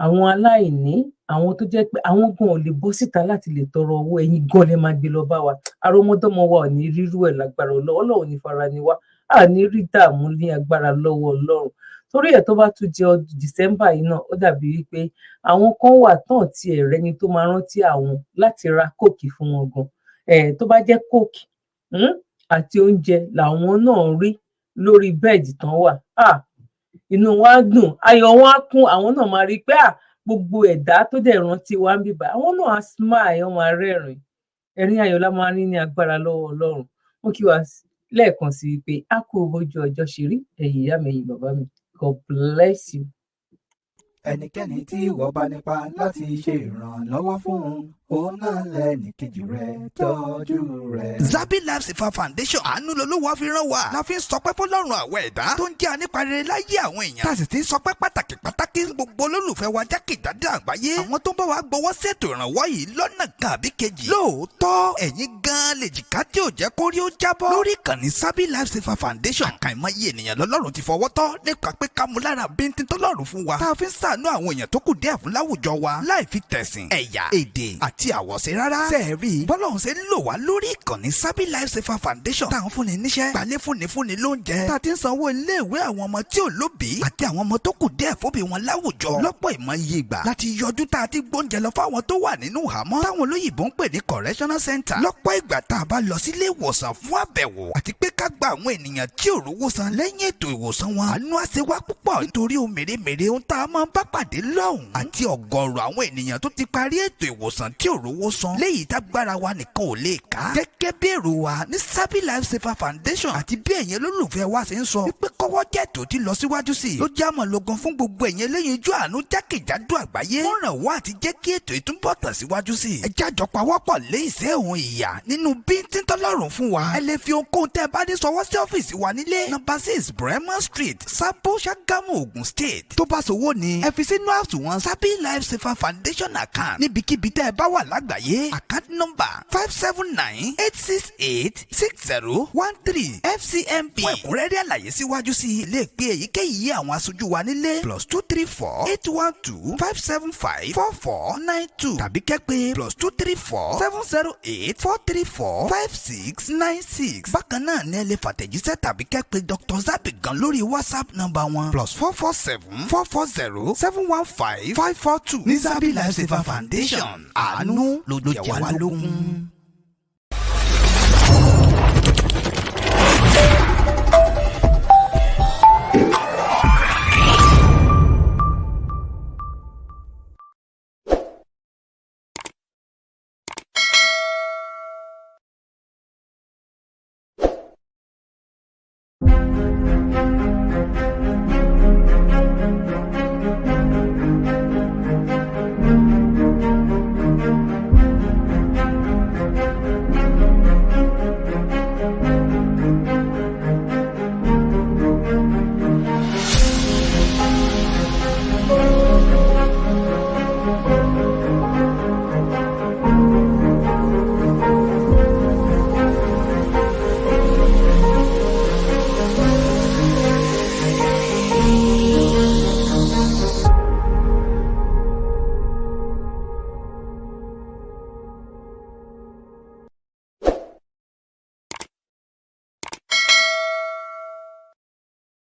àwọn aláìní, àwọn tó jẹ́ pé àwọn gan ò lè bọ́ síta láti lè tọrọ owó. Ẹ̀yin gan lè máa gbé lọ bá wa. Àrọ́mọdọ́mọ wa ò ní rírú ẹ̀ lágbára Ọlọ́run. Ọlọ́run ní fara ni wá, à ní rí dààmú ní agbára lọ́wọ́ Ọlọ́run. Torí ẹ̀, tó bá tún jẹ́ December yìí náà, ó dàbí wípé àwọn kan wà tán tí ẹ̀ rẹ́ni tó máa rántí àwọn láti ra Coke fún wọn gan. Ẹ̀ tó bá jẹ́ Coke àti oúnjẹ làwọn náà rí lórí bed tán wà, inú wa dùn, ayọ̀ wọn á kún. Àwọn náà máa rí i pé gbogbo ẹ̀dá tó dẹ̀ rántí wa ń bíbá, àwọn náà á smile, wọ́n máa rẹ́rìn-ín, ẹ̀rín ayọ̀ la máa rí ní agbára lọ́wọ́ Ọlọ́run. Mo kí wa lẹ́ẹ̀kan sí i pé a kú bójú ọjọ́ ṣe rí. Ẹ̀yin ìyá mi, ẹ̀yin bàbá mi, God bless you. Ẹnikẹ́ni tí ìwọ bá nípa láti ṣe ìrànlọ́wọ́ fún un, òun náà lẹ́nìkejì rẹ̀, tọ́jú rẹ̀. Zabby Life Saver Foundation, àánú lolúwa fi rán wa, la fi ń sọpẹ́ fọlọ́run àwọ̀ ẹ̀dá tó ń jẹ́ aníparere láyé àwọn èèyàn, tá a sì ti ń sọpẹ́ pàtàkì pàtàkì gbogbo olólùfẹ́ wa jákèjádò àgbáyé, àwọn tó ń bá wa gbowó ṣètò ìrànwọ́ yìí lọ́nà kan àbí kejì. Lóòótọ́, ẹ̀yin gan lè jìká tí ò jẹ́ kórí ó jábọ́ lórí ìkànnì Zabby Life Saver Foundation. Àkàìmọye ènìyàn lọ́lọ́run ti fọwọ́ tọ́ nípa pé ká mú lára bíntín tọ́lọ́run fún wa, tá a fi ń ṣàánú àwọn èèyàn tó kù díẹ̀ fún láwùjọ wa, láì fi tẹ̀sìn, ẹ̀yà, èdè àti àwọ̀ṣe rárá. Sẹ́ẹ̀rí bọ́lọ́run ṣe ń lò wá lórí ìkànnì Zabby Life Saver Foundation, táwọn fúnni níṣẹ́, gbalẹ̀ fúnni, fúnni lóúnjẹ, tá a ti ń sanwó iléèwé àwọn ọmọ tí ò lóbìí àti àwọn ọmọ tó kù díẹ̀ fóbi wọn láwùjọ. Lọ́pọ̀ ìmọ̀ iye ìgbà láti yọjú, tá a ti gbóúnjẹ lọ fáwọn tó wà nínú ìhámọ́ táwọn olóyìnbó ń pè ní correctional center. Lọ́pọ̀ ìgbà tá a bá lọ sílé ìwòsàn fún àbẹ̀wò àti pé ká gba àwọn ènìyàn tí ò rówó san lẹ́yìn ètò ìwòsàn wọn, àánú àṣẹ wá púpọ̀ nítorí ohun mèremère ohun tá a máa ń bá pàdé lọ́hùn àti ọ̀gọ̀ọ̀rọ̀ àwọn ènìyàn tó ti parí ètò ìwòsàn tí ò rówó san, léyìí tágbára wa nìkan ò lè ká. Gẹ́gẹ́ bí èrò wa ní Zabby Life Saver Foundation àti bí ẹ̀yin olólùfẹ́ wa ṣe ń sọ wípé kọ́wọ́ jẹ́ tó ti lọ síwájú sí i, ló já mọ̀ lógan fún gbogbo ẹ̀yin eléyinjú àánú jákèjádò àgbáyé wọ́n ràn wá àti jẹ́ kí ètò ìtúbọ̀ tàn síwájú sí i. Ẹ jájọ pawọ́pọ̀ lé ìṣẹ́ òun ìyà nínú bíntín tọ́lọ́run fún wa. Ẹ lè fi ohunkóhun tẹ́ ẹ bá ní sọwọ́ sí ọ́fíìsì wa nílé, number 6 Bremer Street, Sabo, Ṣàgámù, Ògùn State. Tó bá sowó ni, ẹ fi sínú àsùnwọ̀n Zabby Life Saver Foundation account níbikíbi tẹ́ ẹ bá wà lágbàáyé. Account number 5798686013, FCMB. Fún ẹ̀kúnrẹ́rẹ́ àlàyé síwájú sí i, lè pe èyíkéyìí àwọn aṣojú wa nílé, +234 812 575 4492, tàbí kẹ́ pé +234 708 434 5696. Bákan náà ní ẹ lè fàtẹ̀jíṣẹ́ tàbí kẹ́ pé Dr. Zabby gan lórí WhatsApp nọ́mbà wọn, +447 440 715 542. Ní Zabby Life Saver Foundation, àánú ló jẹ wá lógún. Thank you.